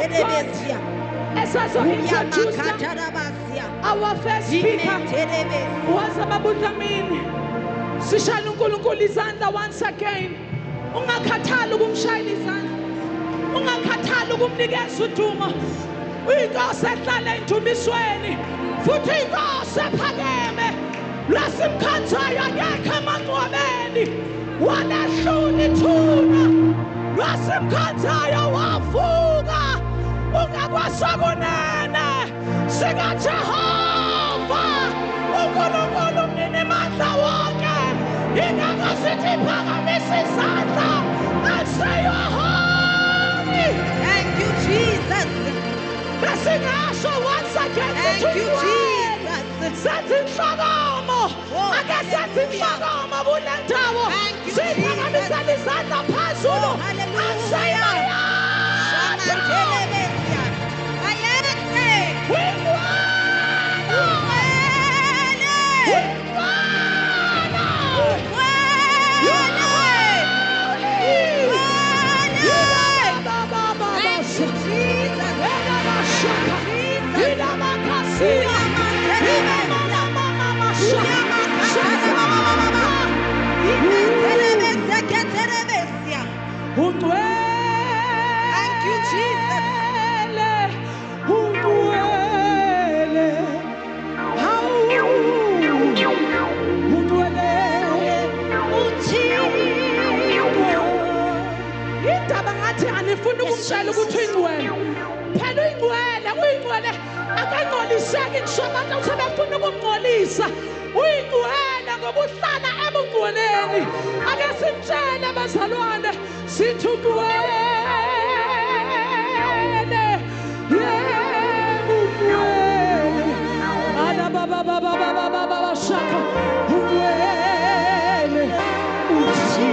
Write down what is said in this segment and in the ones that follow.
of God, as I introduced our first speaker was Baba Dlamini. Sishayela uNkulunkulu izandla once again. Ungakhathali ukumshayela izandla. Ungakhathali ukumnikeza udumo. Uyinkosi ehlala endumisweni futhi inkosi ephakeme. Lwasimkhathayo akekho emangcwabeni. Walahlula ithuna. Lwasimkhathayo wavuka. Ungakwasokunene sikaJehova uNkulunkulu umninimandla wonke. Ingakho sithi phakamisa isandla and say you are holy. Thank you, Jesus. Besingasho once again. Thank you, Jesus. Senze inhlokomo. Ake senze inhlokomo kule ndawo. Siphakamisele izandla phezulu and say Thank you, Jesus. Indaba ngathi anifuni ukumtshela ukuthi uyingcwele. Phela uyingcwele, uyingcwele. Akangcoliseki ngisho abantu sebefuna ukumngcolisa. Uyingcwele ngoba uhlala ebungcweleni. Ake simtshele bazalwane sithi ungcwele. Yebo ungcwele. Ala baba baba baba baba shaka. Ungcwele. Uthixo.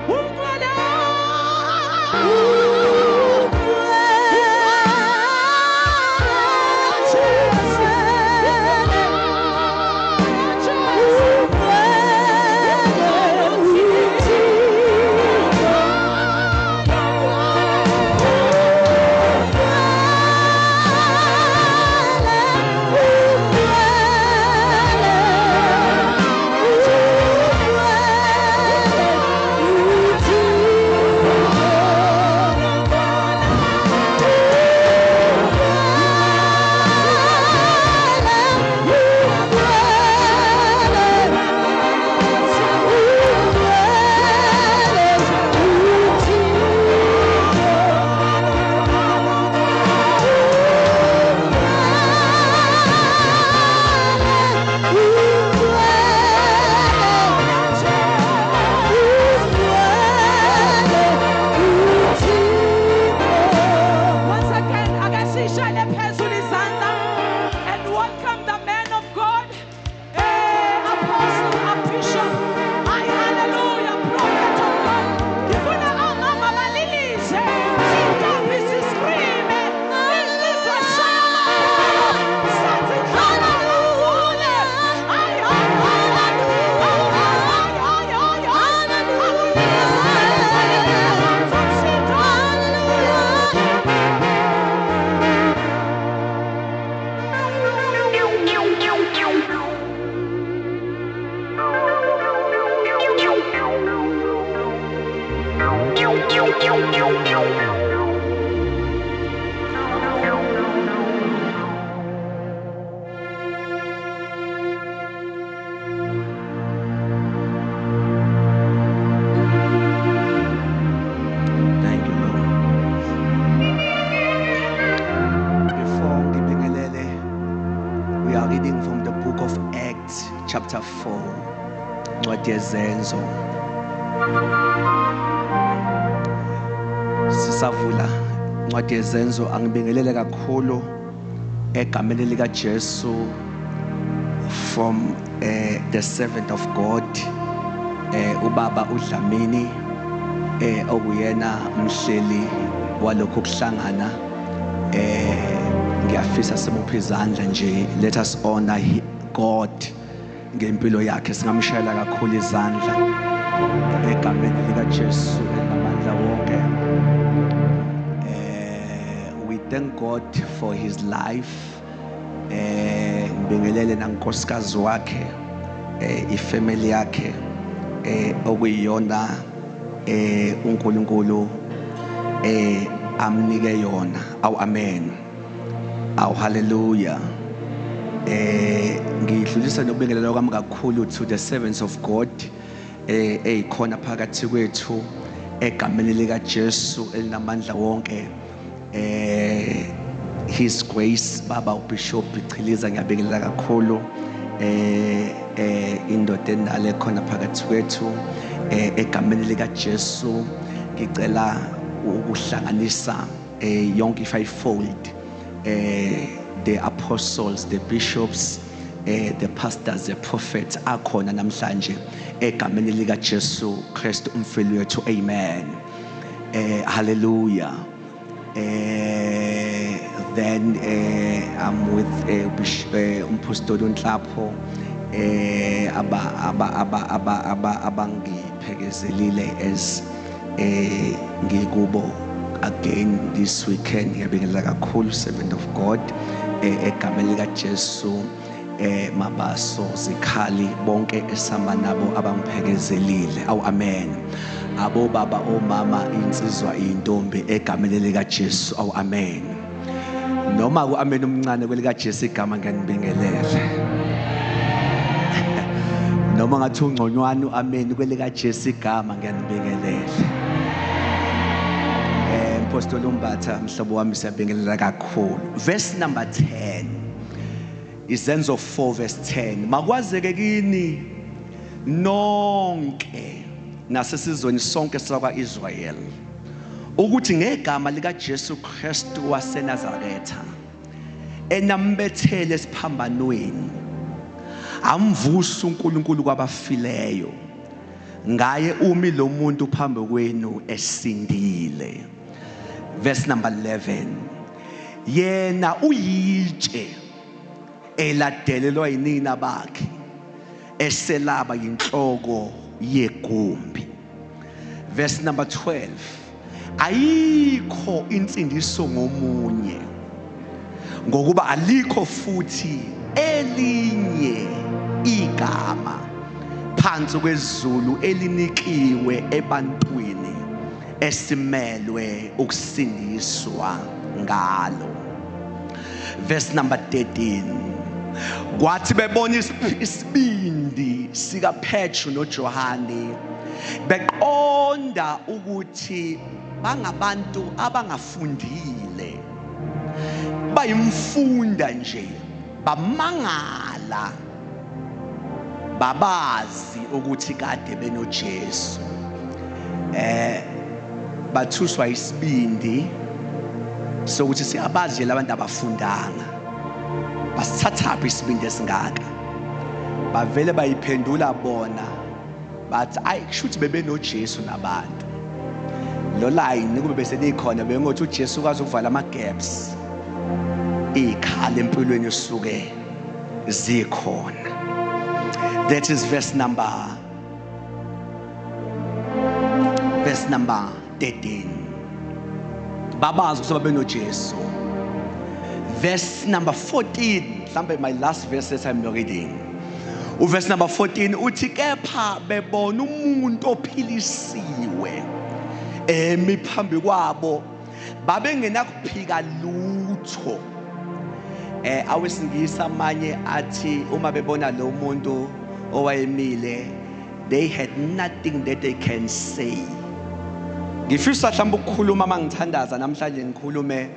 Ungcwele. Once again, ake sishayele phezulu izandla and welcome the man of God, Apostle, Bishop, hallelujah, prophet of God. Ngifuna omama balilize, intombi ziscreame, insizwa zishaya amaholo, senze inhloko. Ay, ay, ay, ay, ay, ay, ay, ay, ay. Thank you, Lord. Before ngibingelele, we are reading from the book of Acts, chapter 4. Incwadi yeZenzo. Sisavula incwadi yeZenzo, angibingelele kakhulu egameni lika Jesu from the servant of God, ubaba uDlamini, okuyena umhleli walokhu kuhlangana. Ngiyafisa simuphe izandla nje. Let us honor God ngempilo yakhe. Singamshayela kakhulu izandla egameni lika Jesu elinamandla wonke. Thank God for his life. Ngibingelele nankosikazi wakhe, ifamily yakhe, okuyiyona uNkulunkulu amnike yona. Awu amen. Awu hallelujah. Ngidlulisa nokubingelela kwami kakhulu to the servants of God eyikhona phakathi kwethu egameni lika Jesu elinamandla wonke. His Grace Baba uBishop Chiliza, ngiyabingelela kakhulu indoda endala ekhona phakathi kwethu egameni lika Jesu. Ngicela ukuhlanganisa yonke fivefold, the apostles, the bishops, the pastors, the prophets akhona namhlanje egameni lika Jesu Christ umfeli wethu. Amen. Hallelujah. Then I'm with umpostoli uNhlapho, aba aba aba aba aba abangiphekezelile as ngikubo again this weekend. Ngiyabingelela kakhulu, servant of God, egameni lika Jesu, Mabaso Zikhali, bonke esihamba nabo abangiphekezelile. Awu amen. Abo baba, omama, insizwa, intombi, egameni lika Jesu. Awu amen. Noma ku amen umncane kwelika Jesu igama, ngiyanibingelela. Noma ngathi ungconywana amen kwelika Jesu igama, ngiyanibingelela. Mpostoli Umbatha, mhlobo wami, siyabingelela kakhulu. Verse number 10, Izenzo 4 verse 10: Makwazeke kini nonke nasesizweni sonke sakwa-Israyeli ukuthi ngegama lika Jesu Kristu waseNazaretha, enambethele esiphambanweni, amvusa uNkulunkulu kwabafileyo, ngaye umi lo muntu phambi kwenu esindile. Verse number 11: Yena uyitshe eladelelwa yinina bakhe, eselaba yinhloko yegumbi. Verse number 12: Ayikho insindiso ngomunye, ngokuba alikho futhi elinye igama phansi kwezulu elinikiwe ebantwini esimelwe ukusindiswa ngalo. Verse number 13: Kwathi bebona isibindi sikaPetru noJohane, beqonda ukuthi bangabantu abangafundile, bayimfunda nje, bamangala, babazi ukuthi kade benoJesu. Bathuswa isibindi sokuthi siyabazi labantu abafundanga, basithathaphi isibindi esingaka? Bavele bayiphendula bona bathi, ayi, kushuthi bebenoJesu nabantu. Lo line kube bese likhona, bengothi uJesu ukwazi ukuvala ama gaps, ikhala empilweni usuke zikhona. That is verse number 13. Babazi ukuthi babenoJesu. Verse number 14, mhlambe my last verse that I'm reading, uverse number 14 uthi, kepha bebona umuntu ophilisiwe emi phambi kwabo, babengenakuphika lutho. Awesingisa amanye athi uma bebona lo muntu owayemile, they had nothing that they can say. Ngifisa mhlawumbe ukukhuluma mangithandaza namhlanje, ngikhulume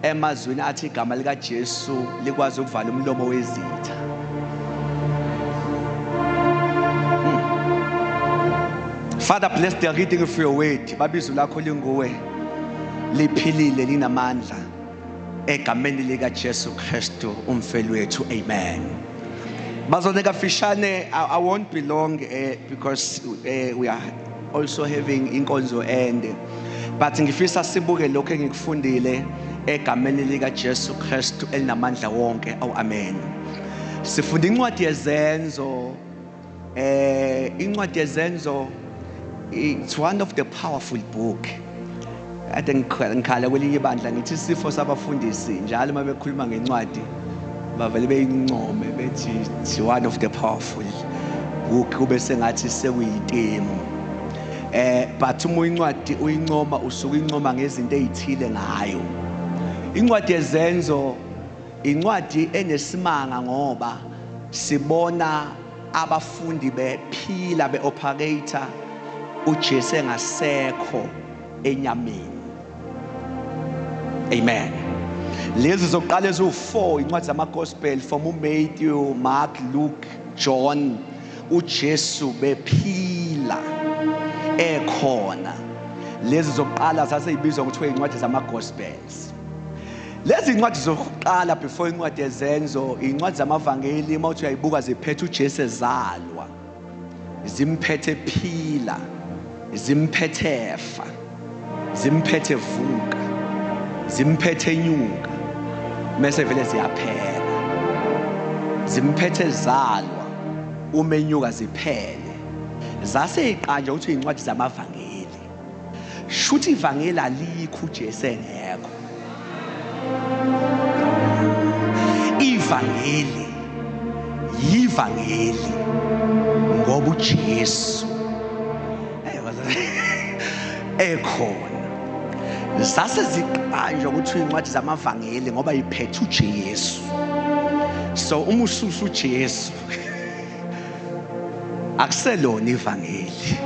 emazwini athi igama lika Jesu likwazi ukuvala umlomo wezitha. Father, bless the reading of your word. Babizo lakho linguwe, liphilile, linamandla, egameni lika Jesu Kristu umfeli wethu. Amen. Bazalwane, kafishane, I won't be long because we are also having inkonzo ende, but ngifisa sibuke lokho engikufundile egameni lika Jesu Kristu elinamandla wonke. Awu amen. Sifunda incwadi yeZenzo. Incwadi yeZenzo, it's one of the powerful book. Ade ngikhala kwelinye ibandla ngithi isifo sabafundisi njalo uma bekhuluma ngencwadi bavele beyincome bethi it's one of the powerful book, kube sengathi sekuyitemu. But uma incwadi uyincoma usuke uyincoma ngezinto ezithile ngayo. Incwadi yeZenzo incwadi enesimanga ngoba sibona abafundi bephila beoperate uJesu engasekho enyameni. Amen. Lezi zokuqala eziwu4 incwadi zama-gospel from uMatthew, Mark, Luke, John, uJesu bephila ekhona. Lezi zokuqala zaseyibizwa ngokuthiwa incwadi zama-gospels. Lezi incwadi zokuqala before incwadi yeZenzo, incwadi zamavangeli, uma uthi uyayibuka ziphethe uJesu ezalwa, zimphethe phila, zimphethe efa, zimphethe vuka, zimphethe nyuka, mase vele ziyaphela. Zimphethe zalwa, umenyuka ziphele. Zase iqanja ukuthi incwadi zamavangeli. Shuthi ivangeli alikho uJesu engekho. Ivangeli yivangeli ngoba uJesu ekhona. Zase ziqanjwa ukuthi incwadi zamavangeli ngoba iphethe uJesu. So uma ususa uJesu akuselona ivangeli.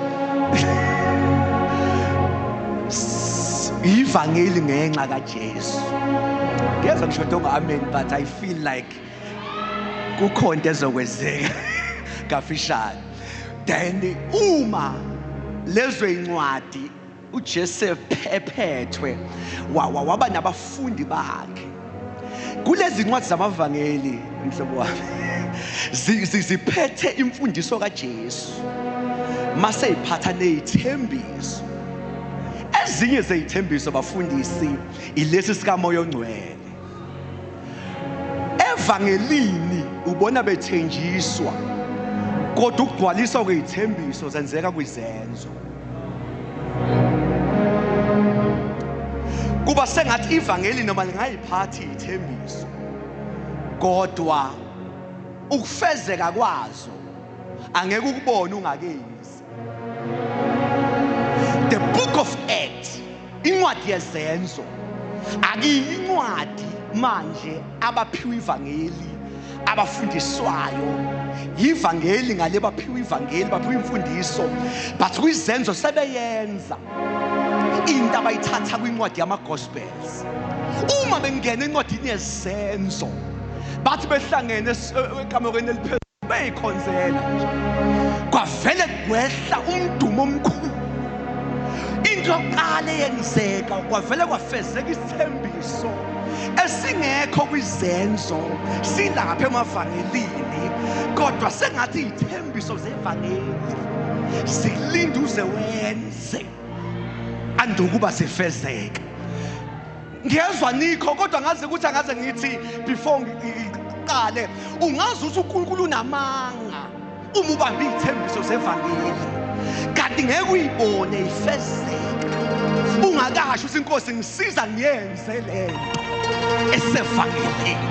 Ivangeli ngenxa kaJesu. Ngiyezwa ngisho ngo amen, but I feel like kukhona into ezokwenzeka kafishane. Then uma lezo incwadi uJesu ephethwe waba nabafundi bakhe. Kulezi incwadi zamavangeli mhlobo wami ziphethe imfundiso kaJesu, mase iphatha nezithembiso. Ezinye zezithembiso bafundisi ilesi sikaMoya oNgcwele. Evangelini ubona bethenjiswa, kodwa ukugcwaliswa kwezithembiso zenzeka kwizenzo. Kuba sengathi ivangeli noma lingayiphathi izithembiso, kodwa ukufezeka kwazo angeke ukubone ungakenzi. The Book of Acts, incwadi yeZenzo, akuyincwadi manje abaphiwa ivangeli abafundiswayo. Ivangeli ngale baphiwa ivangeli, baphiwa imfundiso, but kwizenzo sebeyenza into abayithatha kwincwadi yama-gospels. Uma bengena encwadini yeZenzo bathi behlangene ekamerweni eliphezulu beyikhonzela nje, kwavele kwehla umdumo omkhulu. Into yokuqala eyenzeka kwavele kwafezeka isithembiso esingekho kwizenzo, silapha emavangelini, kodwa sengathi izithembiso zevangeli zilinda uze wenze andukuba sifezeke. Ngiyezwa nikho, kodwa ngaze ukuthi angaze ngithi before ngiqale, ungazi ukuthi uNkulunkulu unamanga uma ubamba izithembiso zevangeli kanti ngeke uyibone ifezeka ungakasho ukuthi inkosi ngisiza ngiyenze lento esevangelini.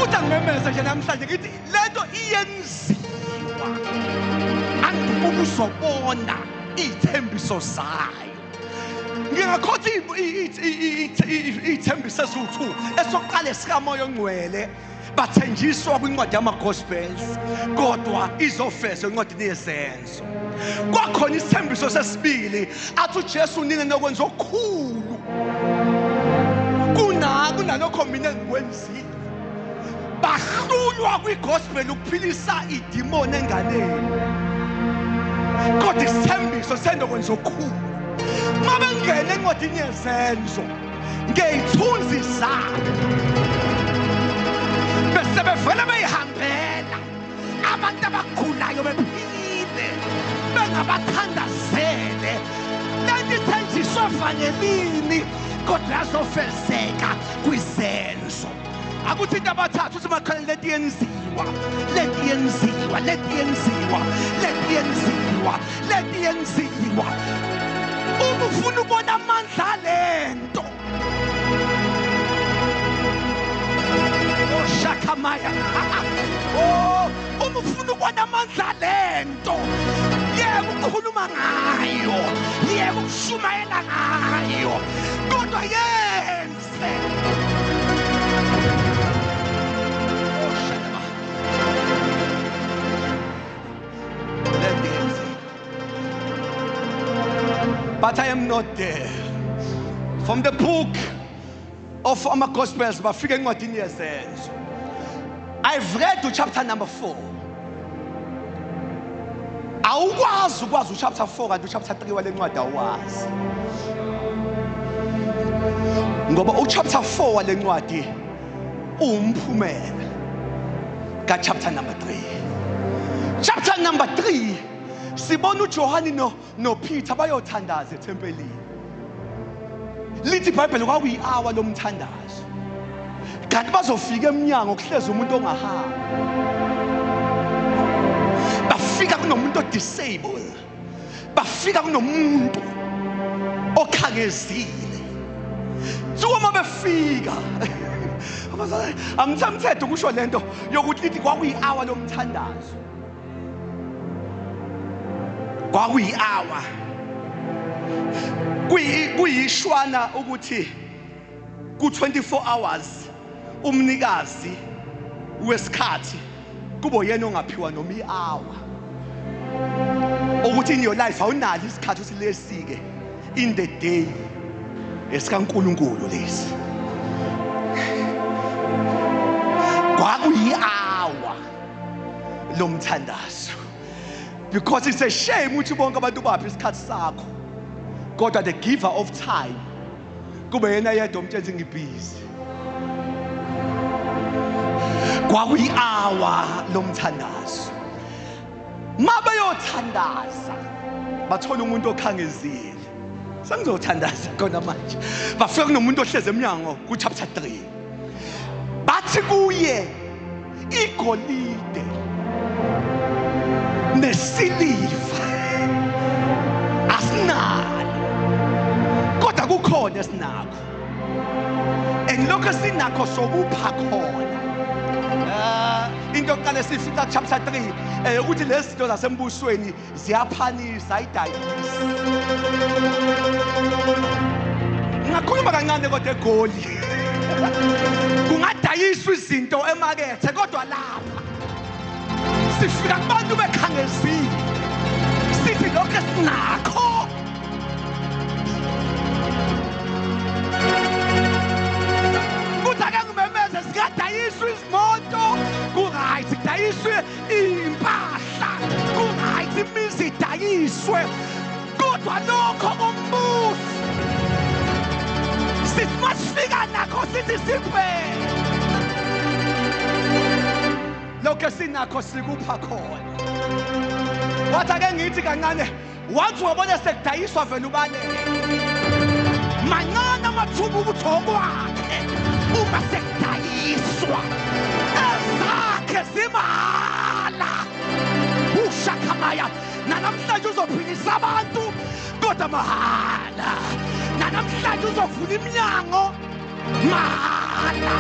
Kuthi angimemeze nje namhlanje ngithi lento iyenziwa andukuba uzobona izithembiso zayo. Ngingakhotha izithembiso eziwu-2. Esokuqala sikaMoya oNgcwele, bathenjiswa kwincwadi yama-gospels, kodwa izofezwa encwadini yeZenzo. Kwakhona isithembiso sesibili athi uJesu nina nokwenza okukhulu kunalokho mina engikwenzile. Bahlulwa kwigospel ukuphilisa idimoni enganeni, kodwa isithembiso sendokwenza okukhulu. Uma bengena encwadini yeZenzo ngey'thunzi zabo bese bevele beyihambela abantu abagulayo bephile bengabathandazele. Lento ithenjiswe evangelini kodwa yazofezeka kwizenzo. Akuthi into abathathu uthi makhala lento yenziwa, lento yenziwa, lento yenziwa, lento yenziwa, lento yenziwa. Uma ufuna ubona amandla lento ukukhuluma ngayo, yeka ukushumayela ngayo, kodwa yenze. But I am not there. From the book of ama Gospels, bafika encwadini yeZenzo. I've read to chapter number 4. Awukwazi ukwazi uchapter 4 kanti uchapter 3 wale ncwadi awazi. Ngoba uchapter 4 wale ncwadi uwumphumela ka chapter number 3. Chapter number 3 sibona uJohani no Peter bayothandaza ethempelini. Lithi iBhayibheli kwakuyi-hour lomthandazo. Kanti bazofika eminyango kuhlezi umuntu ongahambi. Bafika kunomuntu odisable. Bafika kunomuntu okhangezile. Uma befika angithamthethe ukusho lento yokuthi lithi kwakuyi-hour lomthandazo. Kwakuyi-hour. Kuyishwana ukuthi ku-24 hours umnikazi wesikhathi kubo yena ongaphiwa noma i-hour. Ukuthi in your life awunalo isikhathi ukuthi lesike in the day esikaNkulunkulu lesi. Kwakuyi-hour lomthandazo. Because it's a shame ukuthi bonke abantu baphi isikhathi sakho, kodwa the giver of time kube yena yedwa umtshela ngibhizi. Kwakuyi-hour lomthandazo. Mabayothandaza bathola umuntu okhangezile. Sengizothandaza khona manje. Bafika kunomuntu ohlezi eminyango ku chapter 3. Bathi kuye igolide nesiliva asinalo, kodwa kukhona esinakho, and lokho esinakho sokupha khona. Into yokuqala esifika chapter 3 ukuthi lezi zinto zasembusweni ziyaphanisa, ayidayisi. Ngingakhuluma kancane kodwa eGoli kungadayiswa izinto emakethe, kodwa lapha sifika kubantu bekhangezile sithi lokho esinakho. Kuthi ake ngimemeze, singadayiswa izimoto, ku-right, kudayiswe impahla, ku-right, imizi idayiswe, kodwa lokho kombuso sithi masifika nakho sithi sibheke lokho esinakho sikupha khona. Wathi ake ngithi kancane, wathi wabona sekudayiswa vele ubaleke. Mancane amathuba ukuthi okwakhe uma sekudayiswa ezakhe zimahhala. Ushakhamaya nanamhlanje uzophilisa abantu kodwa mahhala. Nanamhlanje uzovula iminyango mahala.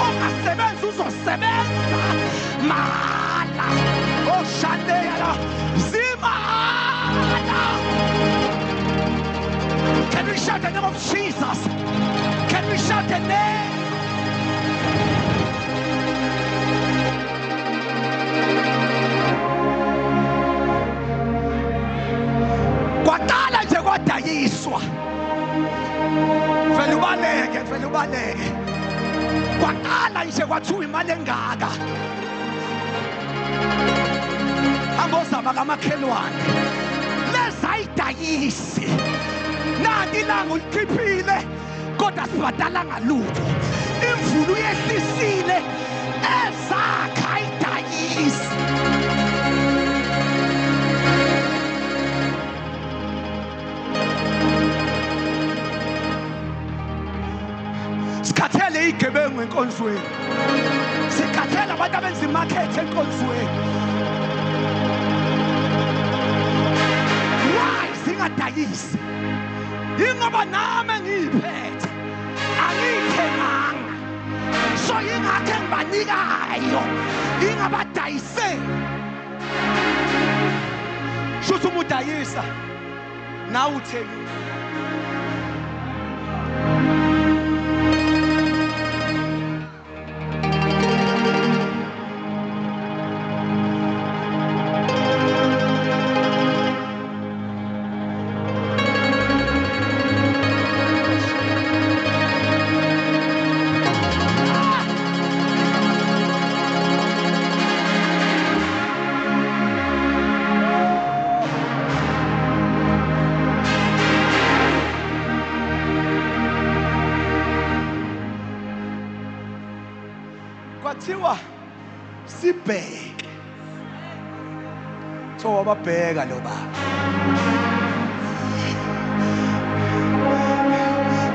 Ongasebenzi uzosebenza mahala. Oshandeya zimahhala. Can we shout the name of Jesus? Can we shout the name? Kwaqala nje kwadayiswa. Vele ubaleke, vele ubaleke. Kwaqala nje kwathiwa imali engaka. Hambozama kamakhelwane. Lezayidayisi. Nanti ilanga ulikhiphile kodwa sibhadalanga lutho. Imvula uyehlisile ezakha ayidayisi. Sikhathele igebengu enkonzweni. Sikhathele abantu abenza imarket enkonzweni. Why singadayisi? Ingoba nami ngiyiphethe, angiyithenganga. So ingakho engibanikayo, ingabadayiseli. Shuthi uma udayisa nawe uthengile. Kwathiwa sibheke. So wababheka lo baba.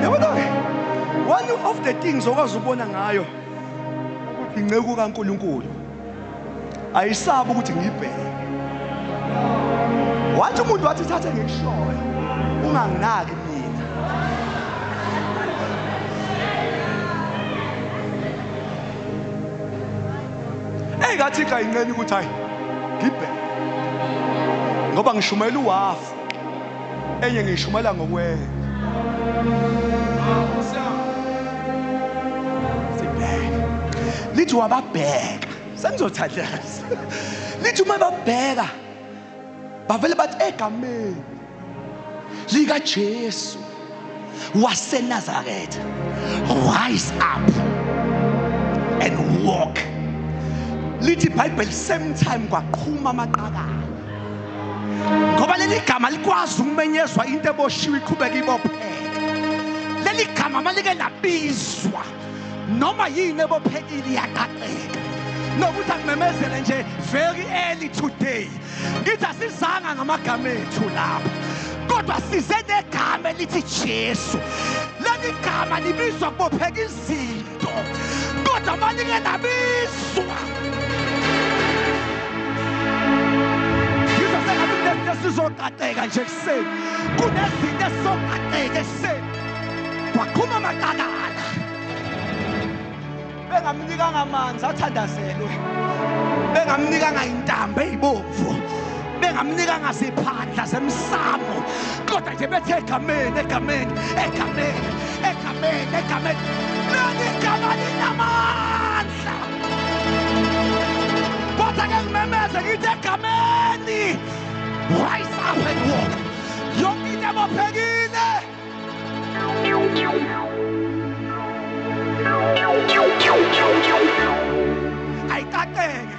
Yabona, one of the things okwazi ubona ngayo ukuthi inceku kaNkuluNkulu ayisabi ukuthi ngiyibheke. Wathi umuntu wathi thatha ngikushoyo, unganginaki mina. Engathi kayinqeni ukuthi hayi ngibheke. Ngoba ngishumayela uwafu. Enye ngishumela ngokwenza. Sibheke. Lithi wababheka. Sengizothandaza. Lithi uma babheka bavele bathi egameni lika Jesu waseNazaretha, rise up and walk. Lithi iBhayibheli same time kwaqhuma amaqakala. Ngoba leli gama likwazi ukumenyezwa into eboshiwe iqhubeke ibopheke. Leli gama malike labizwa noma yini ebophekile iyaqaqeka. Nokuthi akumemezele nje very early today. Ngithi asizanga ngamagama ethu lapha, kodwa size negama elithi Jesu. Leli gama libizwa kubopheka izinto, kodwa malike labizwa. Sizoqaqeka nje ekuseni, kunezinto esizoqaqeka ekuseni. Kwaqhuma amaqakala, bengamnikanga amanzi athandazelwe, bengamnikanga intambo eyibomvu, bengamnikanga ziphandla zemsamo, kodwa nje bethe egameni, egameni, egameni, egameni, egameni. Leli gama linamandla. Kodwa ke ngimemeze ngithi egameni, rise up and walk. Yonke into ebophekile. Ayiqaqeke.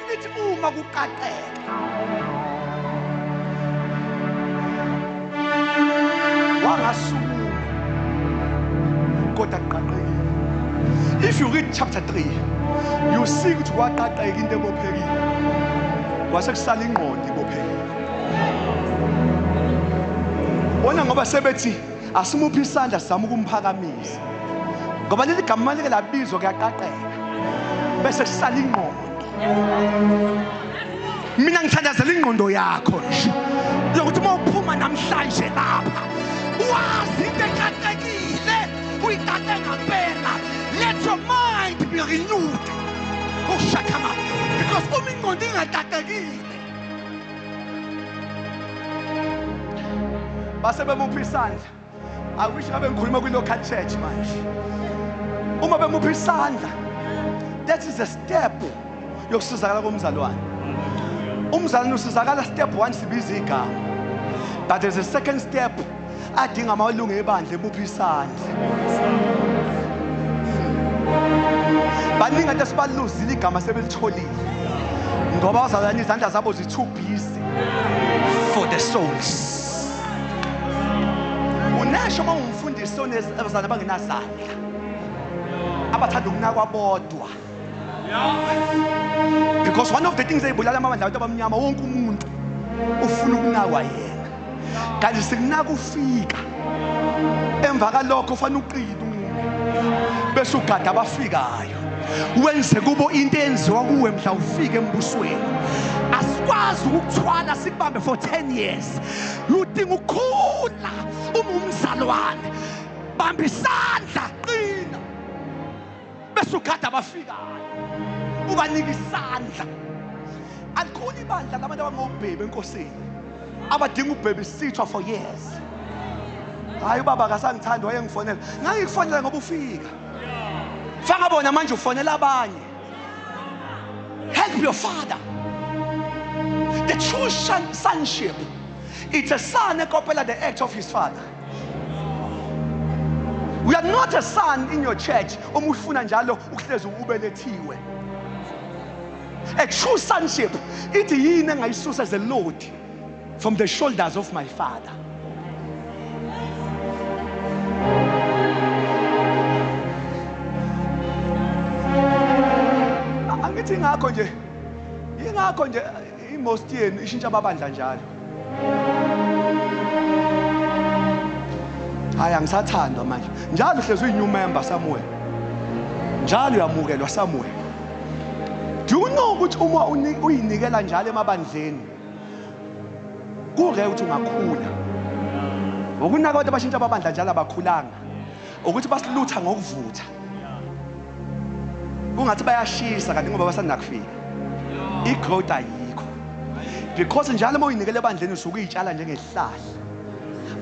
Lithi uma kuqaqeka wangasukuma kodwa kuqaqekile. If you read chapter 3, you see ukuthi kwaqaqeka into ebophekile, kwase kusala ingqondo ibophekile. Bona ngoba sebethi asimuphi isandla sizama ukumphakamisa, ngoba leli gama malike labizwa kuyaqaqeka bese kusala ingqondo. Mina ngithandazela ingqondo yakho nje yokuthi uma uphuma namhlanje lapha wazi into eqaqekile uyiqaqe ngempela. Let your mind be renewed. Ushakama, because uma ingqondo ingaqaqekile. Base bemupha isandla. I wish ngabe ngikhuluma kwi-local church manje. Uma bemupha isandla, that is a step yokusizakala komzalwane. Umzalwane usizakala step 1 sibiza igama, but there's a second step adinga amalungu ebandla emupha isandla. Baningi abantu esibaluzile igama sebelitholile ngoba abazalwane izandla zabo zi-too busy for the souls. Unesho uma ungumfundisi onezabazalwane abangenazandla abathanda ukunakwa bodwa. Because one of the things eyibulala amabandla abantu abamnyama, wonke umuntu ufuna ukunakwa yena, kanti sikunaka ufika emva kalokho ufanele uqine umuntu bese ugada abafikayo. Wenze kubo into eyenziwa kuwe mhla ufike embusweni. Asikwazi ukukuthwala sikubambe for 10 years. Udinga ukukhula uma umzalwane. Bamba isandla, qina. Bese ugada abafikayo. Ubanika isandla. Alikhona ibandla labantu abangobhebe enkosini. Abadinga ubhebisithwa for years. Hayi ubaba akasangithandi wayengifonela. Ngangikufonela ngoba ufika. Faka bona manje ufonela abanye. Help your father. The true sonship, it's a son ekopela the act of his father. We are not a son in your church. Uma ufuna njalo ukuhlezi ubelethiwe. A true sonship, ithi yini engayisusa as a load from the shoulders of my father. Angithi ingakho nje, ingakho nje i-most yenu ishintsha amabandla njalo. Hayi angisathandwa manje. Njalo uhlezi uyi-new member somewhere. Njalo uyamukelwa somewhere. Do you know ukuthi uma uyinikela njalo emabandleni kure ukuthi ungakhula? Ngokunaka abantu abashintsha amabandla njalo abakhulanga. Ukuthi basilutha ngokuvutha. Kungathi bayashisa kanti ngoba basanda kufika. I-growth ayikho. Because njalo uma uyinikela ebandleni usuke uyitshala njengesihlahla.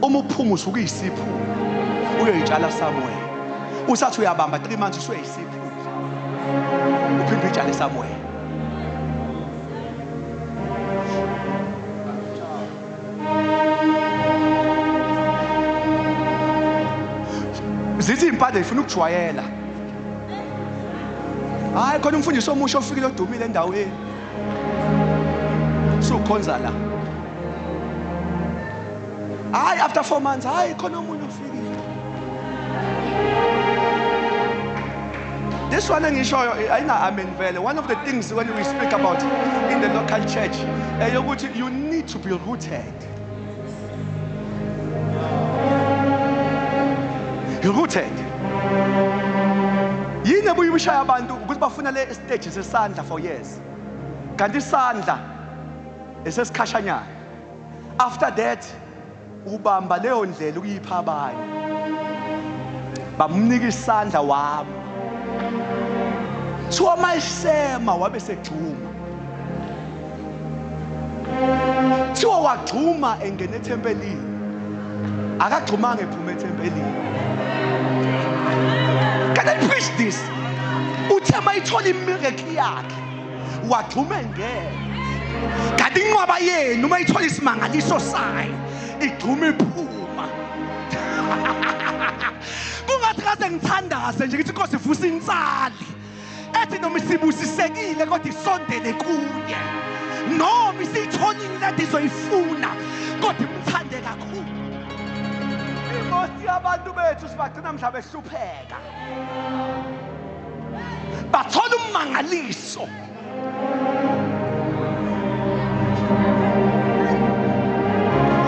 Uma uphuma usuke uyisiphula. Uyoyitshala somewhere. Usathi uyabamba 3 months usuyisiphula. Uphinde uyitshale somewhere. Zithi impande ifuna ukujwayela. Hayi khona umfundisi omusha ofikile odumile endaweni. Sukhonza la. Hayi after 4 months, hayi khona omunye ofikile. This one engishoyo ayina amen vele. One of the things when we speak about in the local church, eyokuthi you need to be rooted. Rooted. Yini ebuye ibishaya abantu ukuthi bafuna le stage sesandla for years. Kanti isandla esesikhashanyana. After that ubamba leyo ndlela ukuyipha abanye. Bamnika isandla wami. Thiwa mayisema wabe segxuma. Thiwa wagxuma engena ethempelini. Akagxumanga ephuma ethempelini. Can I preach this? Uthe mayithola imiracle yakhe wagxuma engena. Kanti inqwaba yenu uma ithola isimangaliso sayo igxuma iphuma. Kungathi kaze ngithandaze nje ngithi Nkosi vusa insali. Ethi noma isibusisekile kodwa isondele kuye. Noma isitholile lento izoyifuna kodwa imthande kakhulu. Imosi yabantu bethu sibagcina mhla behlupheka. Bathola ummangaliso.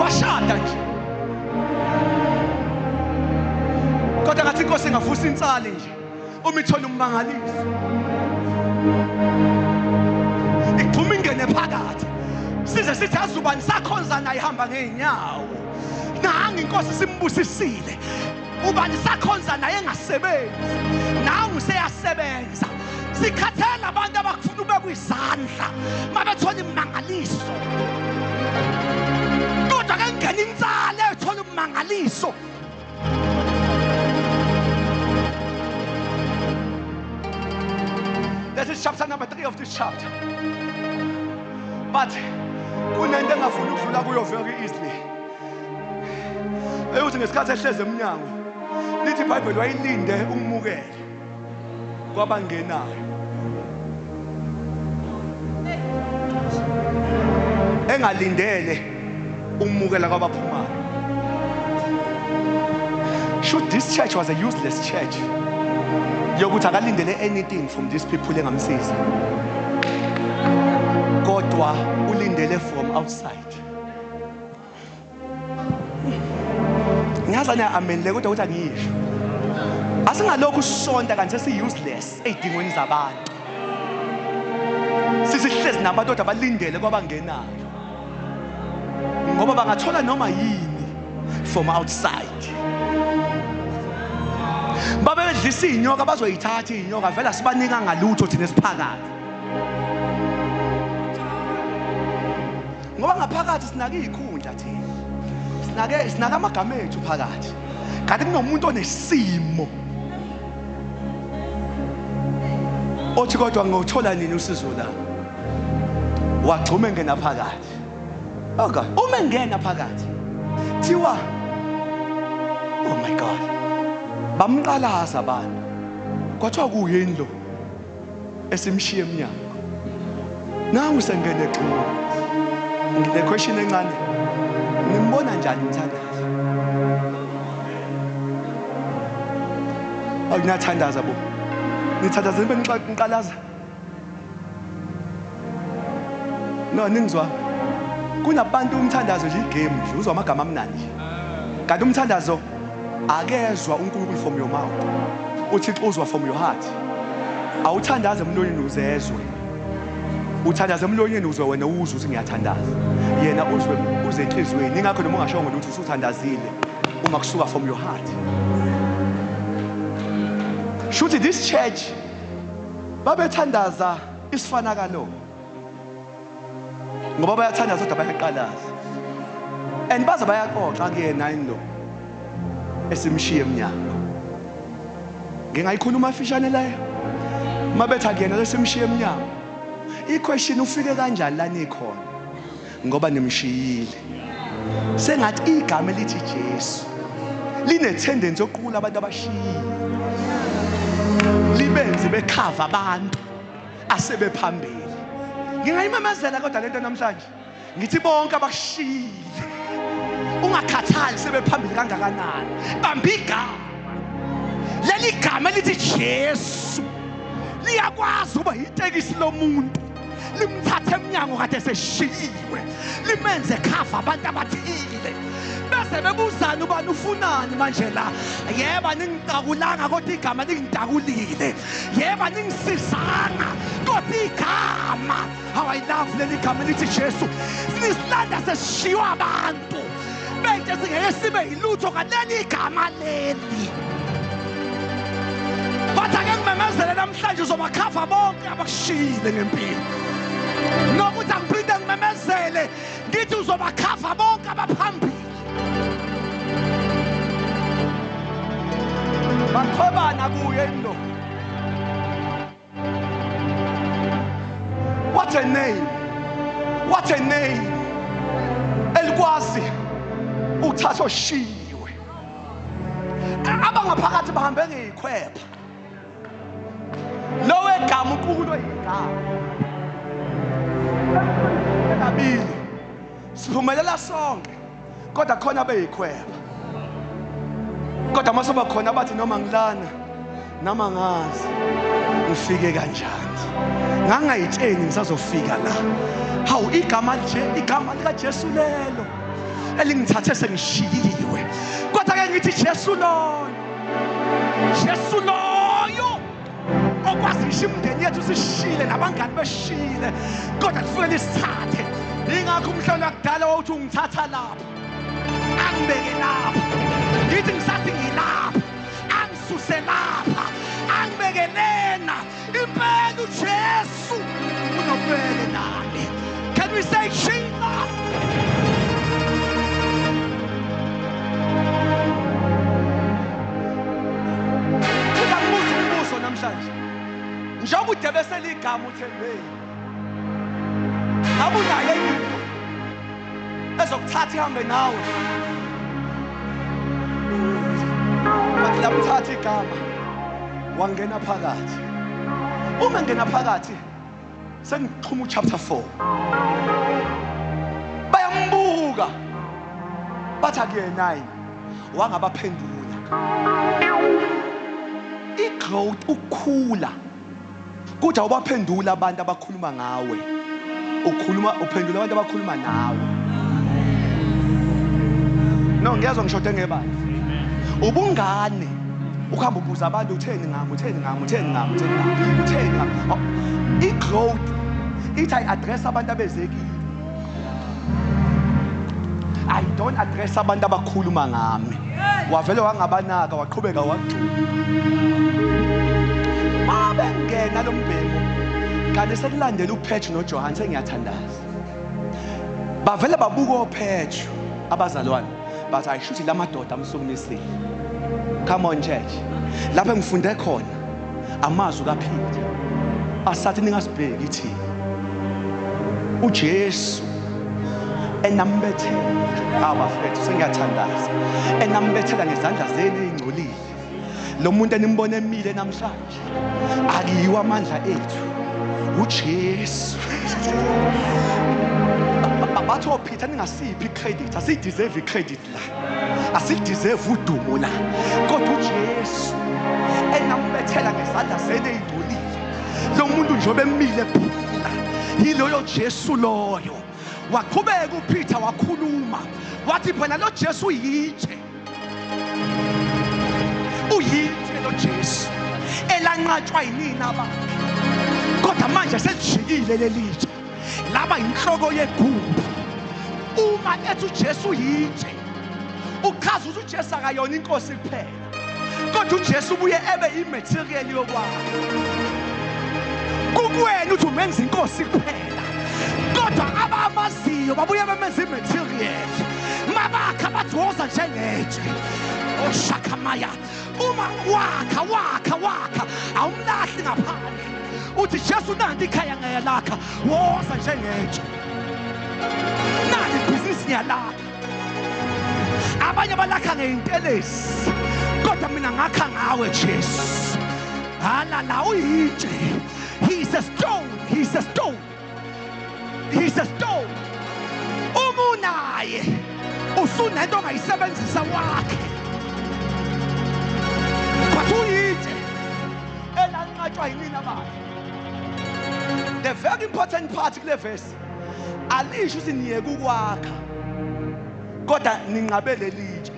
Washada nje. Kodwa ngathi inkosi ingavusa insali nje. Uma ithola ummangaliso. Igxuma ingene phakathi. Size sithi azubani sakhonza naye ihamba ngeenyawo. Nangi inkosi simbusisile. Ubani sakhonza naye engasebenzi. Nangu seyasebenza. Sikhathela abantu abakufuna ubekwe izandla mabethola imangaliso. Kodwa ke ngena insala ethola umangaliso. This is chapter number 3 of this chapter. But kunento engafuni ukudlula kuyo very easily. Eyokuthi ngesikhathi ehleze emnyango lithi iBhayibheli wayilinde ukumukela kwabangenayo. Engalindele ukumukela kwabaphumayo. Should this church was a useless church. Yokuthi akalindele anything from these people engamsiza. Kodwa ulindele from outside. Ngiyazi amen le kodwa ukuthi angisho. Asingalokhu sisonta kanti sesi-useless ey'dingweni zabantu. Sisihlezi nabantu kodwa balindele kwabangenayo, ngoba bangathola noma yini from outside. Babedlisa iy'nyoka, bazoyithatha iy'nyoka, vele asibanika ngalutho thina esiphakathi, ngoba ngaphakathi sinake iy'khundla thina, sinake amagama ethu phakathi, kanti kunomuntu onesimo othi kodwa ngothola nini usizo la. Wagxuma engena phakathi. Okay, uma engena phakathi thiwa, oh my God, bamqalaza abantu, kwathiwa kuyini lo esimshiye emnyango, nangu sengene egxuma. Ngine question encane, nimbona njani umthandazo? Akunathandaza bo, nithandaza nibe niqalaza? No, ningizwa, kunabantu umthandazo nje igame nje, uzwa amagama amnandi nje, kanti umthandazo akezwa uNkulunkulu from your mouth, uThixo uzwa from your heart. Awuthandaze emlonyeni uzezwe, uthandaza emlonyeni uzwe wena, uzwe ukuthi ngiyathandaza, yena uzwe uze enhliziyweni. Ingakho noma ungashongo ukuthi usuthandazile, uma kusuka from your heart. Shuthi this church babethandaza isifanakalo, ngoba bayathandaza kodwa bayaqalaza, and baze bayaxoxa kuyena yini lo esimshiye emnyango. Ngingayikhuluma fishane leyo. Mabetha kuyena lesimshiye emnyango, i-question, ufike kanjani la nikhona, ngoba nimshiyile? Sengathi igama elithi Jesu line-tendency yokuqukula abantu abashiyile, libenze bekhava abantu asebephambili. Ngingayimemezela kodwa lento namhlanje, ngithi bonke abakushiyile, ungakhathali sebephambili kangakanani, bamba igama leli. Gama elithi Jesu liyakwazi ukuba yitekisi lomuntu, limthathe emnyango kade seshiyiwe, limenze khava abantu abathile, bese bebuzana, ubani ufunani manje la? Yeba, ningitakulanga kodwa igama lingitakulile. Yeba, ningisizanga kodwa igama. How I love leli gama elithi Jesu. Lisilanda sesishiywa abantu bente singeke sibe yilutho ngaleli igama leli. Bathi ake ngimemezele namhlanje, uzobakhava bonke abakushiyile ngempilo. Nokuthi angiphinde ngimemezele ngithi uzobakhava bonke abaphambili. Baqhobana kuye lo. What a name, what a name elikwazi ukuthatha oshiyiwe. Abangaphakathi bahambe ngeyikhwepha, lo wegama uqukulwe igama kabili. Siphumelela sonke, kodwa khona beyikhwepha, kodwa masoba khona bathi noma ngilana noma ngazi ngifike kanjani, ngangayitsheni ngisazofika la. Hawu, igama nje, igama likaJesu lelo elingithathe sengishiyiwe. Kodwa ke ngithi Jesu loyo, Jesu loyo okwazi ngisho imindeni yethu sishile nabangani beshile, kodwa lifike lisithathe. Ingakho umhlolo wakudala wawuthi ungithatha lapha angibeke lapha, ngithi ngisathi ngilapha, angisuse lapha angibeke lena. Impela uJesu unobubele nami. Can we say Jesus? Ngibuza umbuzo namhlanje, njengoba udebesela igama uthembeni, ngabe unayo enye into ezokuthatha ihambe nawe? Bathi lamthatha igama, wangena phakathi. Uma ngena phakathi, sengixhuma uchapter 4, bayambuka bathi akuyena yini? Wangabaphendula. I-growth, ukukhula, kuthi awubaphendula abantu abakhuluma ngawe, ukhuluma uphendula abantu abakhuluma nawe. No, ngiyezwa ngishode ngebandla. Ubungane Ukuhamba ubuza abantu utheni ngami, utheni ngami, utheni ngami, utheni ngami, utheni ngami. I-growth ithi ayi-address abantu abezekile. I don't address abantu abakhuluma ngami. Wavele wangabanaka waqhubeka wagxuma. Mabengena lo mbhemu kanti sekulandela uPetru noJohane, sengiyathandaza. Bavele babuka oPetru abazalwane bathi ayishuthi lamadoda amsukumisile. Come on church. Lapho engifunde khona amazwi kaPeter asathi ningasibheki ithini. uJesu enambethela abafethu, sengiyathandaza, enambethela ngezandla zenu ezingcolile. Lo muntu enimbone emile namhlanje akiyiwa amandla ethu, uJesu. Bathi oPeter ningasiphi icredit, asiyideserve icredit la, asiyideserve udumo la, kodwa uJesu enambethela ngezandla zenu ezingcolile. Lo muntu njengoba emile phila, yiloyo Jesu loyo. Waqhubeka uPeter wakhuluma wathi phela lo Jesu uyitshe, uyitshe lo Jesu elanqatshwa yinina abantu, kodwa manje selijikile lelitshe laba inhloko yegumbi. Uma ethi uJesu uyitshe, uchaza ukuthi uJesu akayona inkosi kuphela, kodwa uJesu ubuye ebe imaterial yokwakha. Kukuwena uthi umenza inkosi kuphela, kodwa abamaziyo babuye bemenza imaterial. Mabakha bathi woza njengetshe oshakamaya. Uma wakha wakha wakha awumlahli ngaphandle, uthi Jesu nanti ikhaya ngiyalakha, woza njengetshe. Nanti ibhizinisi ngiyalakha. Abanye balakha ngeyintelezi, kodwa mina ngakha ngawe Jesu. Halala, uyitshe. He is a stone, he is a stone, he is a stone. Uma unaye usunento ongayisebenzisa wakhe. Kodwa uyitshe elanqatshwa yinina bakhe. The very important part kule verse alisho ukuthi niyeke ukwakha, kodwa ninqabe lelitshe.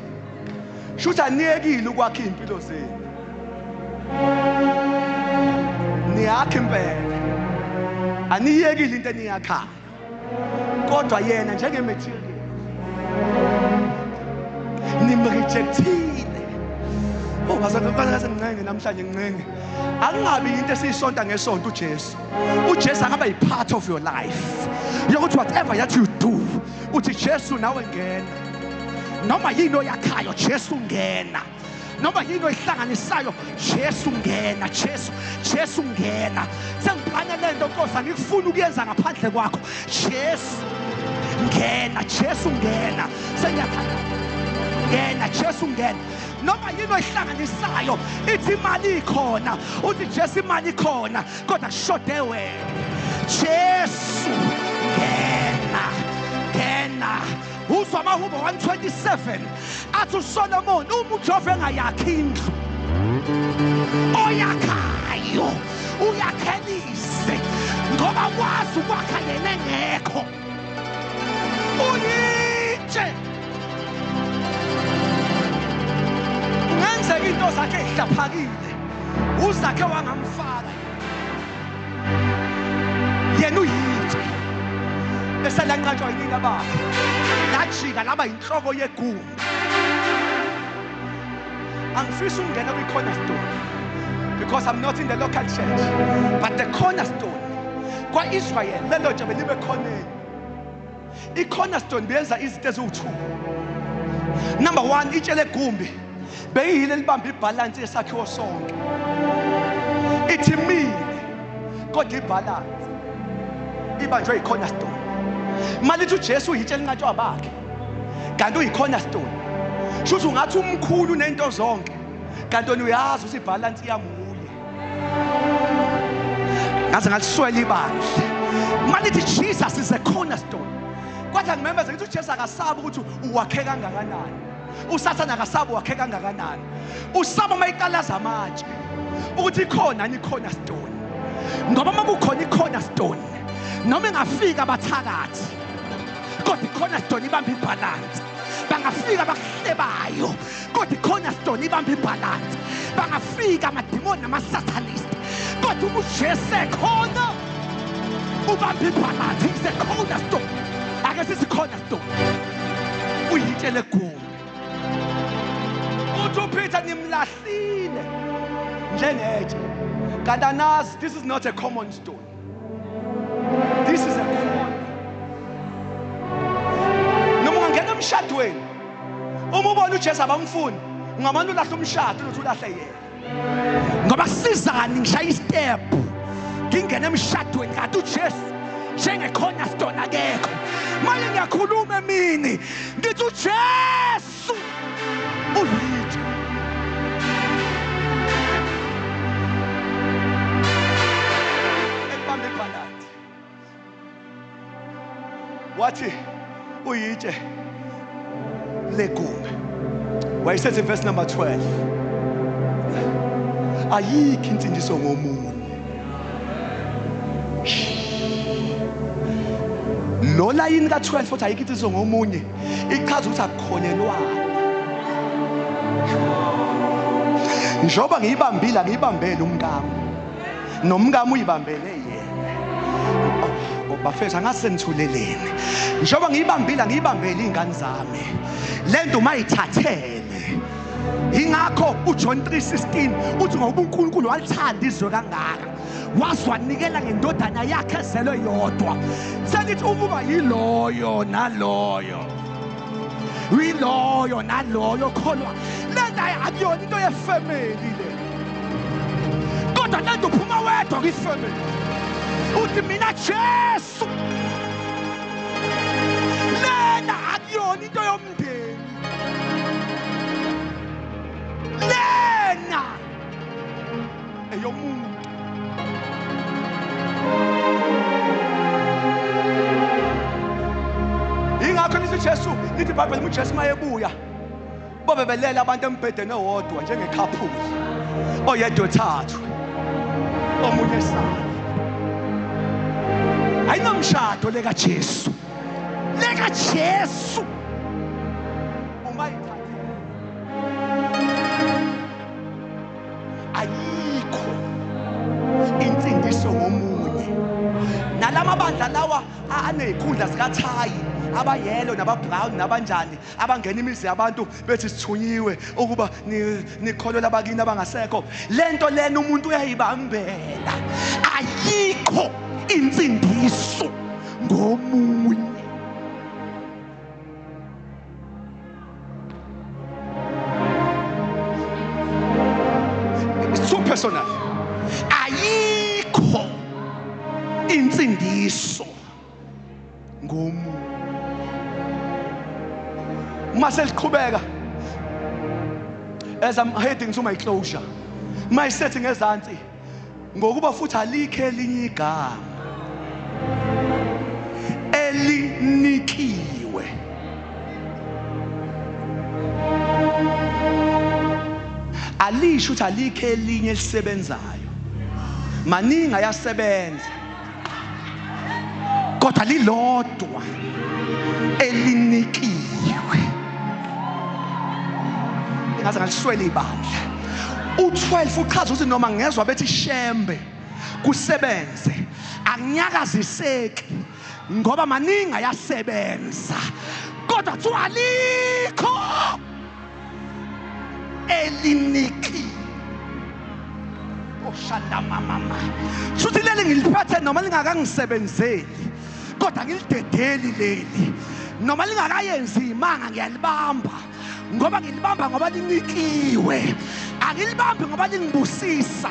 Shuthi aniyekile ukwakha impilo zenu, niyakha impela, aniyekile into eniyakhayo, kodwa yena njengematerial nimrejectile. Oh bazalwane, ngincenge namhlanje, ngincenge akungabi into esiyisonta ngesonto. uJesu, uJesu angaba yi-part of your life yokuthi whatever that you do uthi Jesu nawe ngena. Noma yini oyakhayo, Jesu ngena. Noma yini oyihlanganisayo, Jesu ngena. Jesu, Jesu ngena. Sengiplane lento Nkosi, angikufuni ukuyenza ngaphandle kwakho. Jesu ngena, Jesu ngena. Sengiyathanda ngena, Jesu ngena. Noma yini oyihlanganisayo, ithi imali ikhona, uthi Jesu imali ikhona, kodwa kushode wena. Jesu ngena, ngena. Uzwa amahubo 127 athi uSolomon, uma uJehova engayakhi indlu, oyakhayo uyakhelise, ngoba wazi ukwakha yena engekho. Uyitshe. Kungenzeka into zakhe ezihlaphakile uzakhe wangamfaka yena, uyitshe eselanqatshwa yinina bakhe, lajika laba inhloko yegumbi. Angifisi ukungena kwi-cornerstone because I'm not in the local church, but the cornerstone kwa-Israel lelo tshe belibe khoneni. I-cornerstone beyenza izinto eziwu-2. Number 1, itshe legumbi beyiyile libamba ibhalansi yesakhiwo sonke. Ithi mile kodwa ibhalansi ibanjwe yi-cornerstone. Malithi uJesu uyitshe elinqatshwa bakhe, kanti uyi-cornerstone. Shuthi ungathi umkhulu nento zonke, kanti wena uyazi ukuthi ibhalansi iyamuye. Ngaze ngaliswela ibandla. Malithi Jesus is a cornerstone. Kodwa ngimemeza ngithi uJesu akasabi ukuthi uwakhe kangakanani. uSathane akasabi wakhe kangakanani. Usaba mayiqalaza amatshe ukuthi ikhona ni cornerstone. Ngoba uma kukhona i-cornerstone, noma ingafika abathakathi, kodwa i-cornerstone ibamba ibhalansi. Bangafika abakuhlebayo, kodwa i-cornerstone ibamba ibhalansi. Ayafika amadimoni nama-satanist, kodwa uma uJesu ekhona ubamba ibhalansi. Is a cornerstone. Ake sithi cornerstone, uyitshe legumbi. Uthi uPeter, nimlahlile njengetshe, kanti anazi, this is not a common stone, this is a corner. Noma ungangena emshadweni, uma ubona uJesu abamfuni, ungamane ulahle umshado, uthi ulahle yena. Ngoba kusizani ngishaya istep ngingena emshadweni kanti uJesu njenge-cornerstone akekho? Manje ngiyakhuluma emini, ngithi uJesu uyitshe. Elibambe ibhaladi, wathi uyitshe legumbi. Wayesethi verse number 12, ayikho insindiso ngomunye. Lo layini ka-12 futhi ayikho insindiso ngomunye ichaza ukuthi akukholelwana. Njengoba ngiyibambile, angiyibambele umkami, nomkami uyibambele yena. Bafethu, angasenithuleleni. Njengoba ngiyibambile, angiyibambele iy'ngane zami. Le nto mayithathele. Ingakho uJohn 3:16 uthi ngoba uNkulunkulu walithanda izwe kangaka, waze wanikela ngendodana yakhe ezelwe yodwa. Selithi ukuba yiloyo naloyo, yiloyo naloyo kholwa. Le nto akuyona into yefamily le, kodwa le nto uphuma wedwa kwifamily. Uthi mina Jesu, lena akuyona into yomndeni, lena eyomuntu. Ingakho lithi uJesu, lithi iBhayibheli, uJesu mayebuya bobe belela abantu embhedeni owodwa njengekhaphuli, oyedwa ethathwe, omunye esale. Ayinomshado lekaJesu, lekaJesu uma ithathele ayikho insindiso ngomunye. Nalamabandla lawa anezikhundla zikathayi, abayelo nababrown nabanjani, abangena imizi yabantu bethi sithunyiwe ukuba nikholwe labakini abangasekho. Lento lena umuntu uyayibambela. Ayikho insindiso ngomunye. It's too personal. Ayikho insindiso ngomunye. Uma seliqhubeka, as I'm heading to my closure, mayisethi ngezansi, ngokuba futhi alikho elinye igama elinikiwe. Alisho ukuthi alikho elinye elisebenzayo, maningi ayasebenza, kodwa lilodwa elinikiwe. Ngaze ngaliswela ibandla. U12 uchaza ukuthi noma ngezwa bethi shembe kusebenze, anginyakaziseki ngoba maningi ayasebenza, kodwa kuthiwa alikho elinikiwe. Oshanda mama, shuthi leli ngiliphathe noma lingakangisebenzeli, kodwa ngilidedeli leli, noma lingakayenzi imanga ngiyalibamba, ngoba ngilibamba ngoba linikiwe, angilibambi ngoba lingibusisa.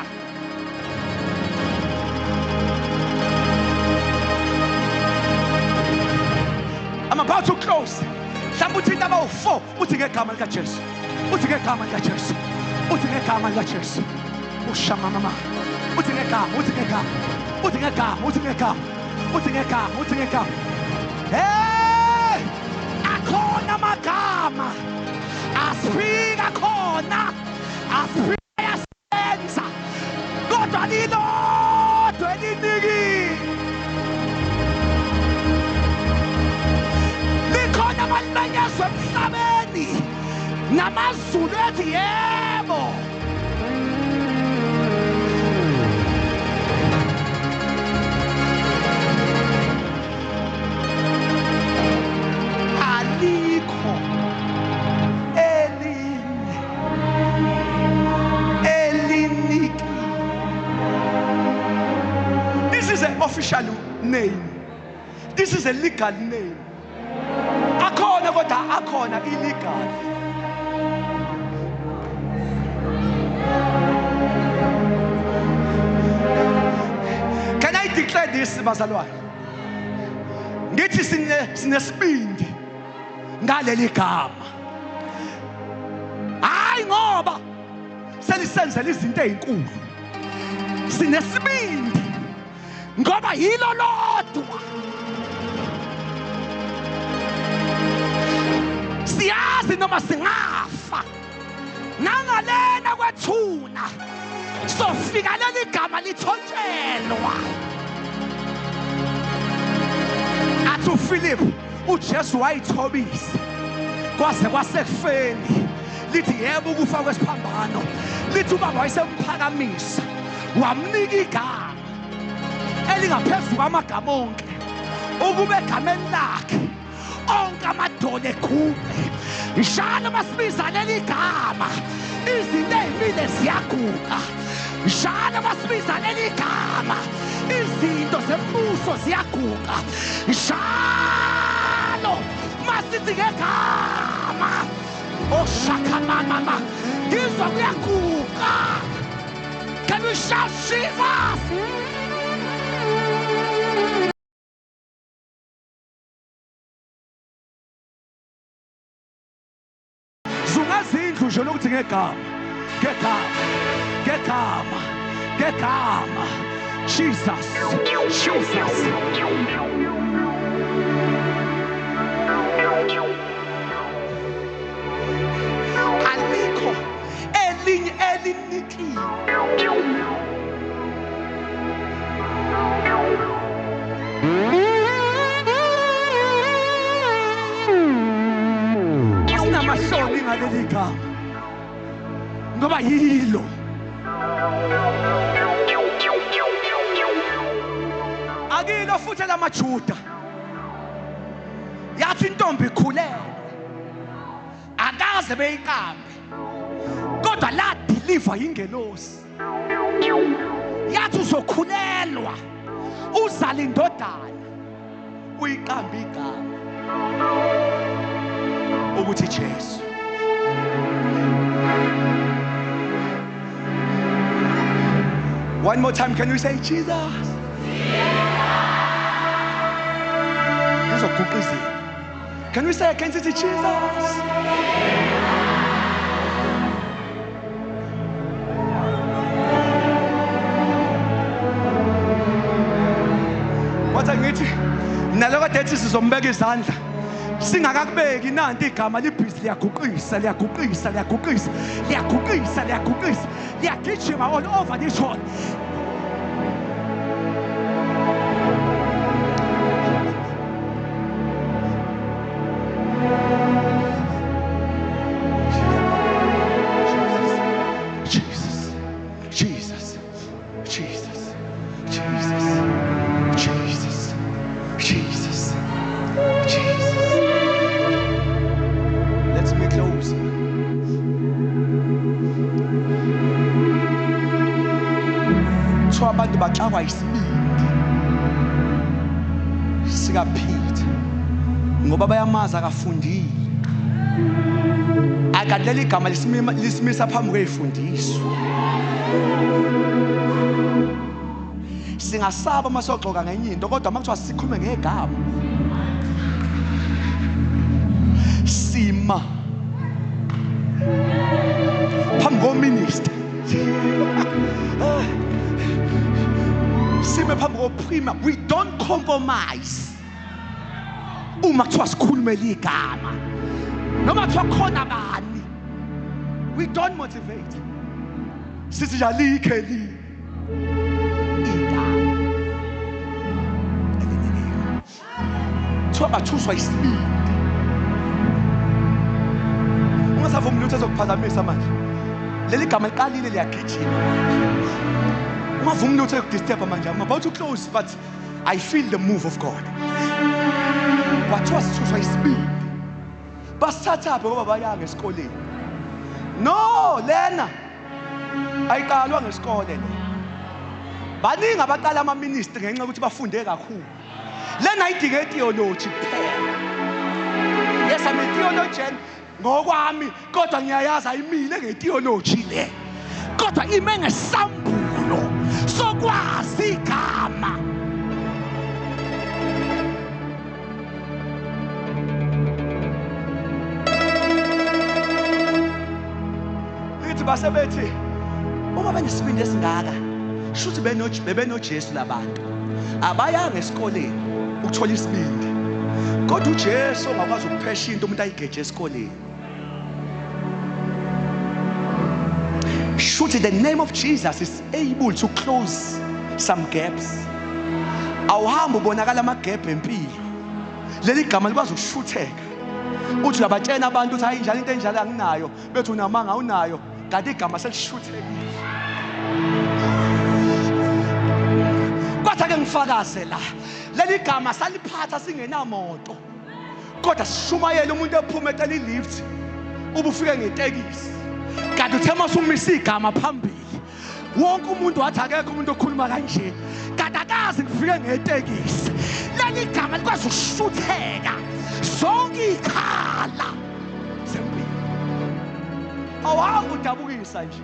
I'm about to close. Mhlawumbe uthi abawu-4, uthi ngegama likaJesu, uthi ngegama likaJesu, uthi ngegama likaJesu. Ushama mama, uthi ngegama, uthi ngegama, uthi ngegama, uthi ngegama, uthi ngegama, uthi ngegama. Hey, akhona amagama asifika khona, asifika yasenza, kodwa lilodwa elinikiwe. Likhona amalimenyezwe emhlabeni namazulu ethi yebo. official name. This is a legal name. Akhona kodwa akhona illegal. Can I declare this, bazalwane? Ngithi sinesibindi ngaleli gama. Hayi ngoba selisenzela izinto ezinkulu. Sinesibindi ngoba yilo lodwa. Siyazi noma singafa nangalena kwethuna sofika leli gama lithontshelwa. Athi uPhilip, uJesu wayithobisa kwaze kwasekufeni. Lithi yebo ukufa kwesiphambano, lithi ubaba wayesemphakamisa wamnika igama elingaphezu kwamagama onke, ukube egameni lakhe onke amadolo eguqe. Njalo masibiza leli gama izinto ezimile ziyaguqa. Njalo masibiza leli gama izinto zembuso ziyaguqa. Njalo masithi ngegama oshaka mama ngizwa kuyaguqa. Can we shout Jesus? Zungazindlu nje lokuthi ngegama, ngegama, ngegama, ngegama. Jesus, Jesus. Alikho elinye elinikiwe. Sinamahloni ngaleli gama ngoba yilo. Akilo futhi lamaJuda. Yathi intombi ikhulelwe, akaze beyiqambe, kodwa la deliver ingelosi. Yathi uzokhulelwa uzala indodana, uyiqambe igama ukuthi Jesu. One more time, can you say Jesus? Can we say again, Jesus? What I need, naloka dethi sizombeka izandla. Singakakubeki nanti igama libhizi liyaguqisa, liyaguqisa, liyaguqisa, liyaguqisa, liyaguqisa, liyagijima all over this hall. Jesus, Jesus, Jesus, Jesus, Jesus, Jesus, Jesus. Let's make close. Kuthiwa abantu baxakwa isibindi sikaPeter ngoba bayamazi akafundile. Akaleli igama lisimisa phambi kwezifundiso. Singasaba uma soxoxa ngenye into, kodwa uma kuthiwa sikhulume ngegama sima phambi kominister, sime phambi koprima. We don't compromise. Uma kuthiwa sikhulumele igama noma kuthiwa khona bani, we don't motivate. Sithi nje alikho elinye igama elinikiwe. Kuthiwa bathuswa isibindi. Ungasavumi lutho ezokuphazamisa manje. Leli gama liqalile liyagijima manje. Ungavumi lutho ekudisturba manje. I'm about to close, but I feel the move of God. Kwathiwa sithuswa isibindi. Basithathaphi ngoba bayanga esikoleni. No, lena ayiqalwa ngesikole le. Baningi abaqala ama-ministry ngenxa yokuthi bafunde kakhulu. Lena ayidinge theology kuphela. Yes, I'm a theologian ngokwami, kodwa ngiyayazi ayimile ngetheology le. Kodwa ime ngesambulo sokwazi igama. Lithi basebethi uma benesibindi esingaka, shuthi bebenoJesu labantu. Abayanga esikoleni ukuthola isibindi. Kodwa uJesu ongakwazi ukuphesha into umuntu ayigeje esikoleni. Shuthi the name of Jesus is able to close some gaps. Awuhambi ubonakala amagap empilo. Leli gama likwazi ukushutheka. Uthi uyabatshena abantu uthi hayi njalo into enjalo anginayo, bethi unamanga awunayo, kanti igama selishuthekile. Kwathi ake ngifakaze la, leli gama saliphatha singenamoto. Kodwa sishumayela umuntu ephuma ecela ilift, ubufike ngetekisi. Kanti uthe masumise igama phambili, wonke umuntu wathi akekho umuntu okhuluma kanje. Kanti akazi ngifike ngetekisi. Leli gama likwazi ukushutheka zonke ikhala zempilo. Awuhambi udabukisa nje.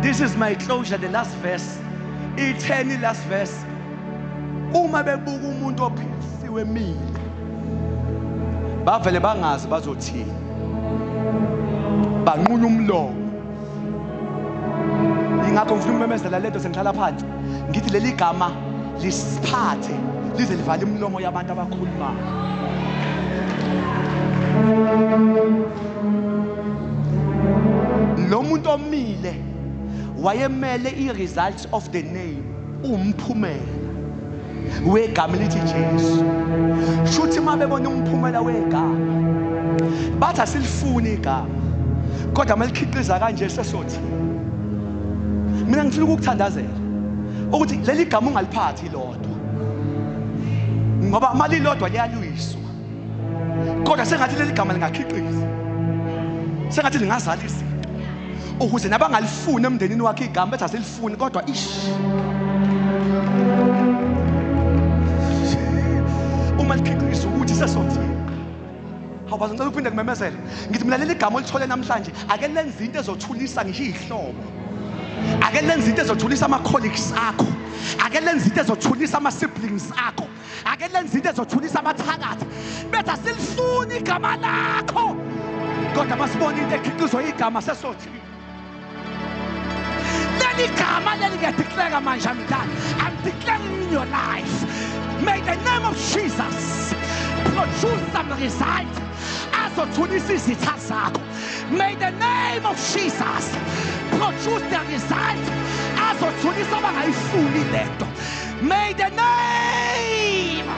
This is my closure, the last verse. Itheni last verse. Uma bebuka umuntu ophilisiwe emile, bavele bangazi bazothini. Banqunya umlomo. Ingakho ngifuna ukumemezela lento sengihlala phansi. Ngithi leli gama lisiphathe lize livale imilomo yabantu abakhulumayo. Lo muntu omile wayemele i-results of the name, umphumela wegama elithi Jesu. Shuthi uma bebona umphumela wegama bathi asilifuni igama, kodwa malikhiqiza kanje sesothi. Mina ngifuna ukukuthandazela ukuthi leli gama ungaliphathi lodwa, ngoba malilodwa liyalwiswa. Kodwa sengathi leli gama lingakhiqiza, sengathi lingazala izinto, ukuze nabangalifuni emndenini wakhe igama bethi asilifuni, kodwa ish uma likhiqiza ukuthi sesothini. Awubazi, ngicela ukuphinde ngimemezele ngithi mina leli gama olithole namhlanje ake lenze into ezothulisa ngisho iy'hlobo, ake lenze into ezothulisa ama-colleagues akho, ake lenze into ezothulisa ama-siblings akho, ake lenze into ezothulisa abathakathi. Bethi asilifuni igama lakho, kodwa masibona into ekhiqizwa igama sesothini. Leli gama leli ngiyadeclare manje, I'm done. I'm declaring in your life, may the name of Jesus produce some result azothulisa izitha zakho. May the name of Jesus produce the result azothulisa abangayifuni lento. May the name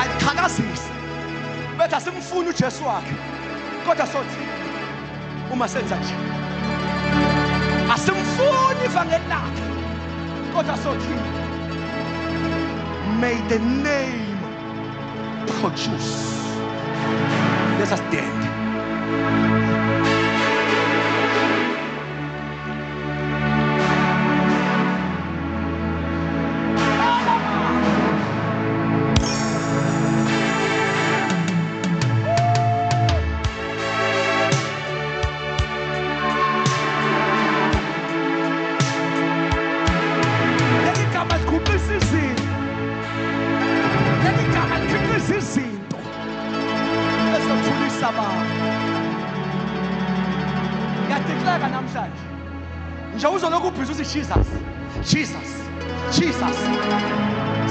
aliqhakazise bethi asimfuni uJesu wakhe, kodwa sothi uma senza nje asimfuni ivangeli lakhe, kodwa sothi. May the name produce. Let us stand. Leli gama liguqisa izinto. Leli gama likhiqiza izinto ezothulisa abantu. Ngiyadeclare namhlanje nje uzolokhu ubhizi uthi Jesus, Jesus, Jesus,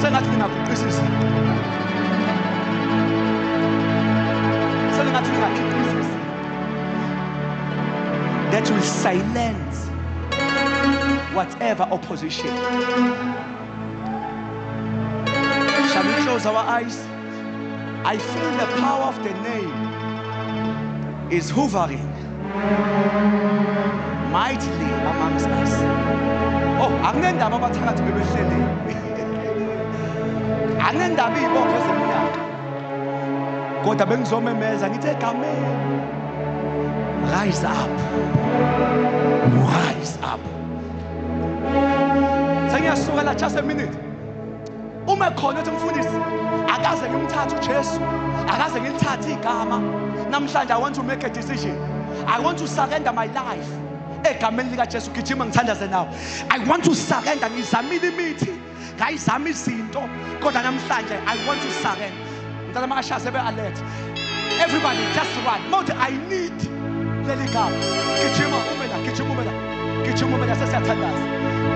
sengathi ningaguqisa izinto, sengathi ningakhiqiza izinto that will silence whatever opposition. Shall we close our eyes? I feel the power of the name is hovering. mightily amongst us. Oh, anginendaba abathakathi bebehleli. Anginendaba izibopho zeminyaka. Kodwa bengizomemeza ngithi egameni. Rise up. Rise up. Sengiyasuka la just a minute. Uma khona uthi mfundisi akaze ngimthathe uJesu, akaze ngilithathe igama. Namhlanje I want to make a decision. I want to surrender my life. Egameni likaJesu gijima ngithandaze nawe. I want to surrender. Ngizamile imithi, ngayizama izinto, kodwa namhlanje I want to surrender. Mntana makashaze be alert. Everybody just one. Mawuthi I need leli gama. Gijima ume la, gijima ume la. Gijima ume la sesiyathandaza.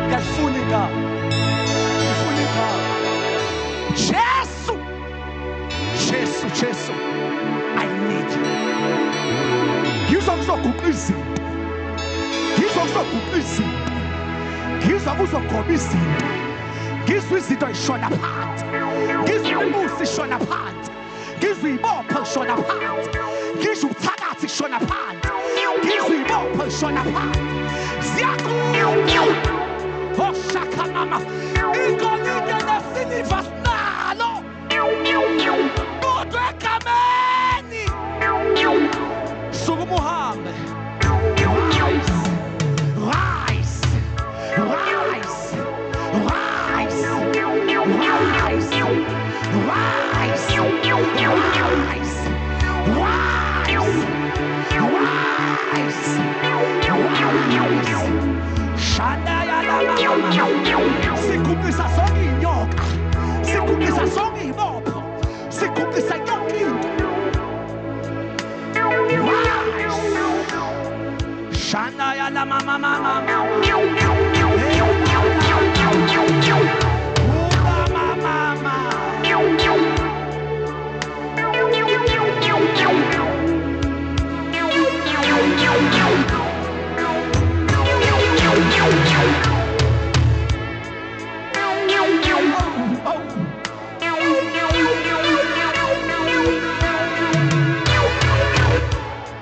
Ngiyalifuna igama. Ngifuna igama. Jesu. Jesu, Jesu. I need you. Ngizwa kuzoguqa izinto. Ngizwa kuzoguqa izinto. Ngizwa kuzogoba izinto. Ngizwa izinto zishona phansi. Ngizwa imibuso ishona phansi. Ngizwa ibopho lishona phansi. Ngizwa ubuthakathi kushona phansi. Ngizwa ibopho lishona phansi. Ziyaguqa. Oh shaka mama. Igolide nesiliva sinalo. Kodwa egameni. Sukuma uhambe. Rise. Rise. Rise. Rise. Rise. Rise. Rise. Rise. Rise. Rise. Shanda ya la mama. Siguqisa sonke inyoka. Siguqisa sonke ibopho. Siguqisa yonke into. Shanda ya la mama mama. Mama mama.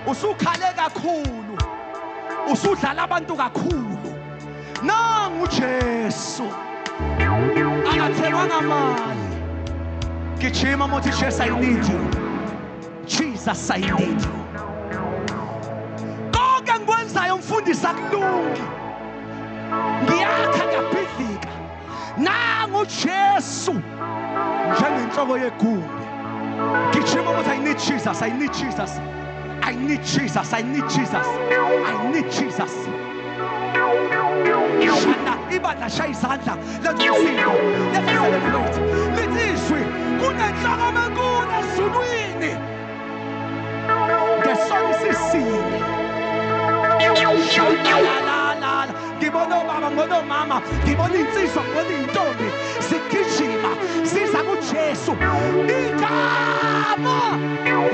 Usukhale kakhulu. Usudlala abantu kakhulu. Nangu Jesu. Akathengwanga mali. Gijima mothi Jesu I need you. Jesus I need you. Konke engikwenzayo mfundisi akulungi. Ngiyakha ngiyabhidlika. Nangu Jesu njengenhloko yegumbi. Gijima mothi I need Jesus, I need Jesus. I need Jesus, I need Jesus. I need Jesus. Shanda ibandla shaya izandla lethu izinto. Let's celebrate. Lithi izwi kunenhloko enkulu ezulwini. Ngesono sisinye. La la la. Ngibona obaba, ngibona omama, ngibona insizwa, ngibona intombi zigijima ziza kuJesu. Igama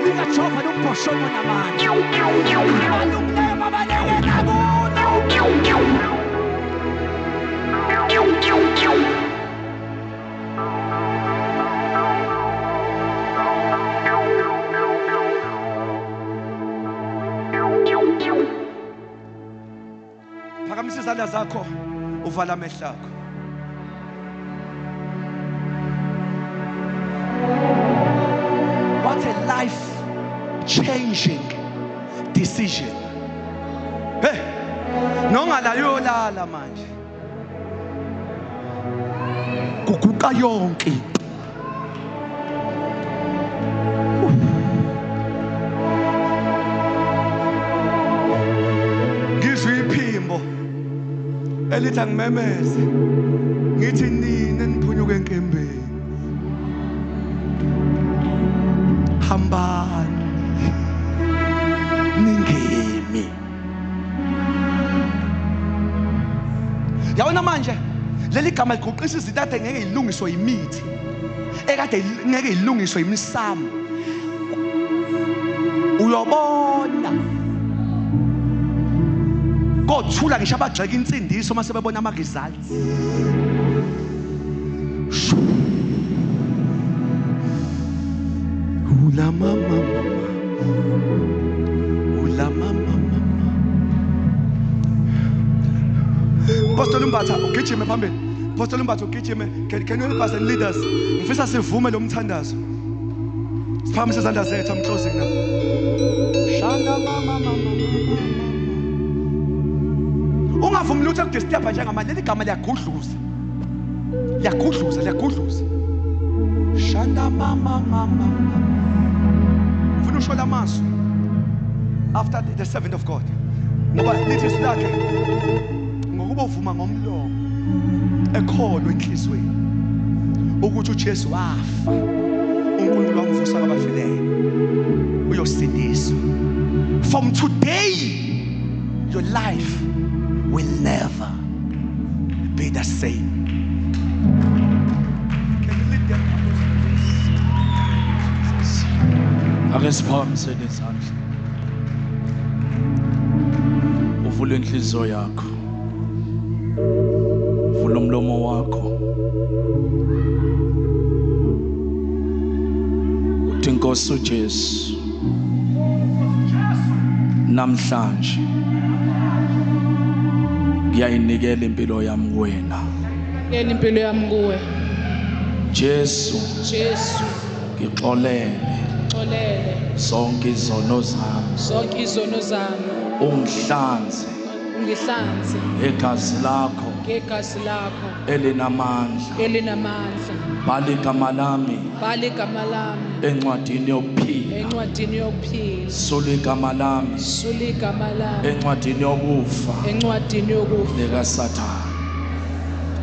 likaJehova lombhoshongo namandla. Abalungileyo babalekela kulo. Phakamisa izandla zakho, uvala amehlo akho. What a life-changing decision. Hey, nongala yolala manje. Kuguqa yonke into. Ngizwe iphimbo elithi angimemeze ngithi nini eniphunyuke enkembeni. Hambani ningemi. Yabona manje leli gama liguqisa izinto ade ngeke ilungiswe imithi, ekade ngeke ilungiswe imisamo. Uyobona kothula ngisho abagxeka insindiso mase bebona ama results. Ula mama mama. Ula mama mama. Apostle Mbatha ugijime phambili. Apostle Mbatha ugijime. Can you help us and lead us? Ngifisa sivume lo mthandazo. Siphakamise izandla zethu. I'm closing now. Shanda mama mama mama. Ungavumi lutho ukudisturb njengamanje. Leli gama liyagudluza. Liyagudluza, liyagudluza. Shanda mama mama. Ngifuna usho lamazwi after the servant of God. Ngoba lithi silakhe ngokuba uvuma ngomlomo ekholwa enhliziyweni ukuthi uJesu wafa, uNkulunkulu wamvusa kwabafileyo, uyosindiswa. From today your life will never be the same. Can you lead them? Ake siphakamise izandla. Uvule inhliziyo yakho. Uvule umlomo wakho. Uthi Nkosi uJesu, namhlanje ngiyayinikela impilo yami kuwena. Nikela impilo yami kuwe. Jesu, Jesu, ngixolele xolele zonke izono zami. Zonke izono zami. Ungihlanze Ungihlanze ngegazi lakho ngegazi lakho elinamandla. elinamandla. Bhala igama lami Bhala igama lami encwadini yokuphila. encwadini yokuphila. Sula igama lami Sula igama lami encwadini yokufa encwadini yokufa likaSathane.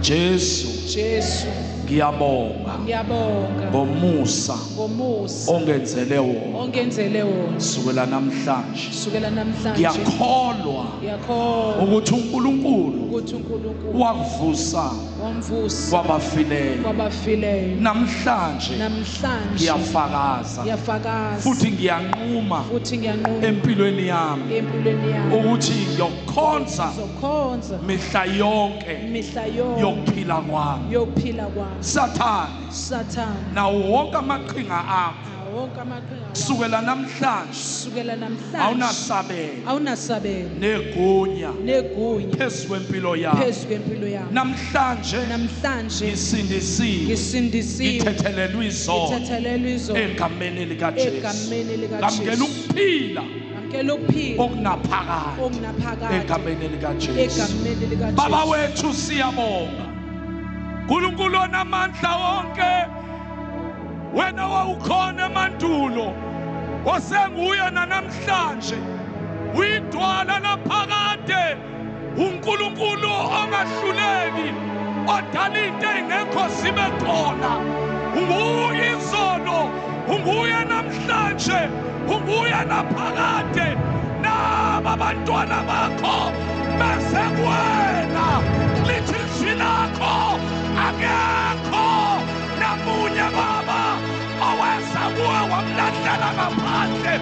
Jesu, Jesu, ngiyabonga ngiyabonga ngomusa ngomusa ongenzele wona ongenzele wona. Sukela namhlanje Sukela namhlanje ngiyakholwa ngiyakholwa ukuthi uNkulunkulu ukuthi uNkulunkulu wakuvusa wamvusa kwabafileyo. kwabafileyo. Namhlanje Namhlanje ngiyafakaza ngiyafakaza futhi ngiyanquma futhi ngiyanquma empilweni yami empilweni yami ukuthi ngiyokhonza ngizokhonza mihla yonke mihla yonke yokuphila kwami. yokuphila kwami. Sathane, Sathane, nawo wonke amaqhinga akho wonke amaqhinga wakho kusukela namhlanje kusukela namhlanje awunasabelo awunasabelo negunya negunya phezu kwempilo yami. phezu kwempilo yami. Namhlanje Namhlanje ngisindisiwe, ngisindisiwe, ngithethelelwe izono ngithethelelwe izono egameni likaJesu. egameni Ngamukela likaJesu. ukuphila Ngamukela ukuphila okunaphakade okunaphakade egameni likaJesu. egameni likaJesu. Baba wethu siyabonga. uNkulunkulu onamandla wonke, wena wawukhona emandulo, osenguye nanamhlanje, uyidwala laphakade, uNkulunkulu ongahluleki, odala into engekho zibe khona. Unguye izolo, unguye namhlanje, unguye naphakade. Naba abantwana bakho bese kuwena, lithi izwi lakho akekho namunye Baba oweza kuwe wamlahlela ngaphandle.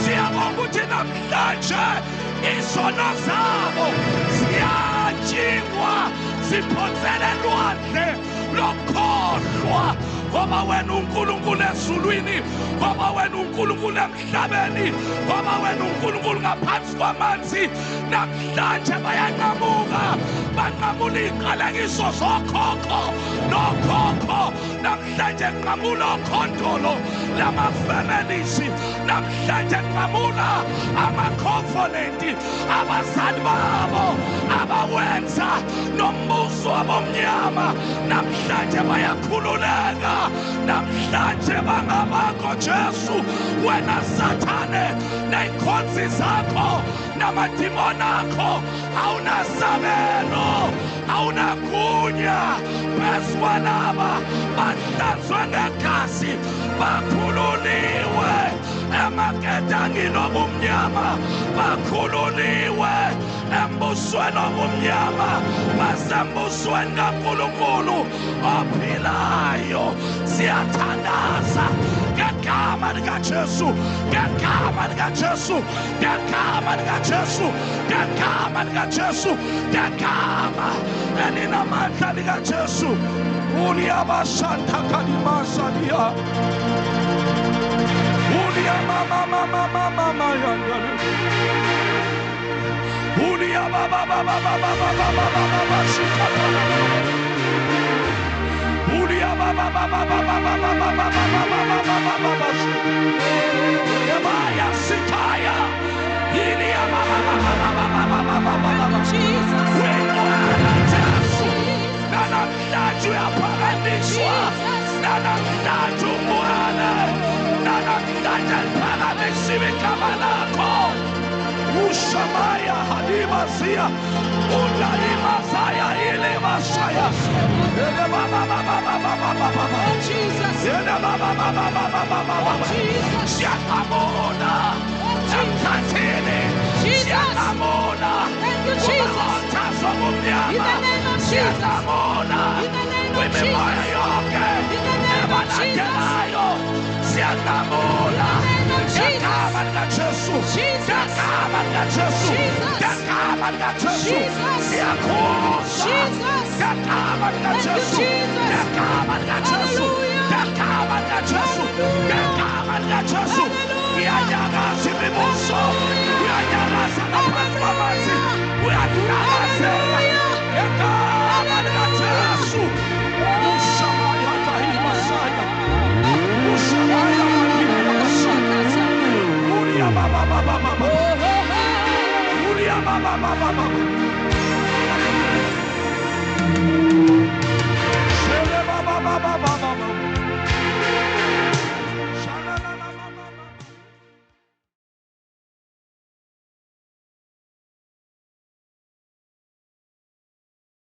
Siyabonga ukuthi namhlanje izono zabo ziyajikwa ziphonsele elwandle lokukhohlwa, ngoba wena uNkulunkulu ezulwini, ngoba wena uNkulunkulu emhlabeni, ngoba wena uNkulunkulu ngaphansi kwamanzi. Namhlanje bayanqamuka, banqamula iy'qalekiso zokhokho nokhokho. Namhlanje nqamula okhondolo lamafemelisi, namhlanje nqamula amakhonfonenti abazali babo abawenza nombuso wabomnyama. Namhlanje bayakhululeka, namhlanje bangabakho Jesu. Wena Sathane ney'khonzi zakho namadimoni akho awunasabelo, awunagunya phezu kwalaba bahlanzwe ngegazi, bakhululiwe emaketangini obumnyama, bakhululiwe embusweni obumnyama, basembusweni kaNkulunkulu ophilayo. Siyathandaza ngegama likaJesu, ngegama likaJesu, ngegama likaJesu, ngegama likaJesu, ngegama elinamandla likaJesu. Uliyabashanta kalimasalia, uliyamamamamamama yandale, Ulia baba baba baba baba baba baba shikapala. Ulia baba baba baba baba baba baba baba baba Yabaya sitaya. Ilia baba baba baba baba baba baba. Jesus. Wengwana Jesu. Nanamhlanje uyaphakanyiswa. Nanamhlanje ungwana. Nanamhlanje liphakanyisiwe igama lakho. Ushamaya halimasia. Undalimazaya ilimasaya. Ele baba baba baba baba baba. Oh, Jesus. Ele baba baba baba baba baba. Jesus. Siyaqamuna. Emkhathini. Jesus. Siyaqamuna. Thank you, Jesus. Kuma-altars obumnyama. In the name of Jesus. Siyaqamuna. In the name of Kwimimoya Jesus. yonke In the name of Jesus. ebalandelayo. Siyaqamuna. In the name of Jesus. Ngegama likaJesu. Jesus. Ngegama likaJesu. Jesus. Ngegama likaJesu. Jesus. Siyakhuza. Jesus. Ngegama likaJesu. Thank you, Jesus. Ngegama likaJesu. Hallelujah. Ngegama likaJesu. Hallelujah. Ngegama likaJesu. Hallelujah. Uyanyakaza imibuso. Hallelujah. Uyanyakaza ngaphansi kwamanzi. Uyahlakazeka. Hallelujah. Ngegama likaJesu. Ushamaya tahimasaya. Ushamaya tahimasaya. Ulia baba baba baba. Ulia baba baba baba. Shele baba baba baba baba.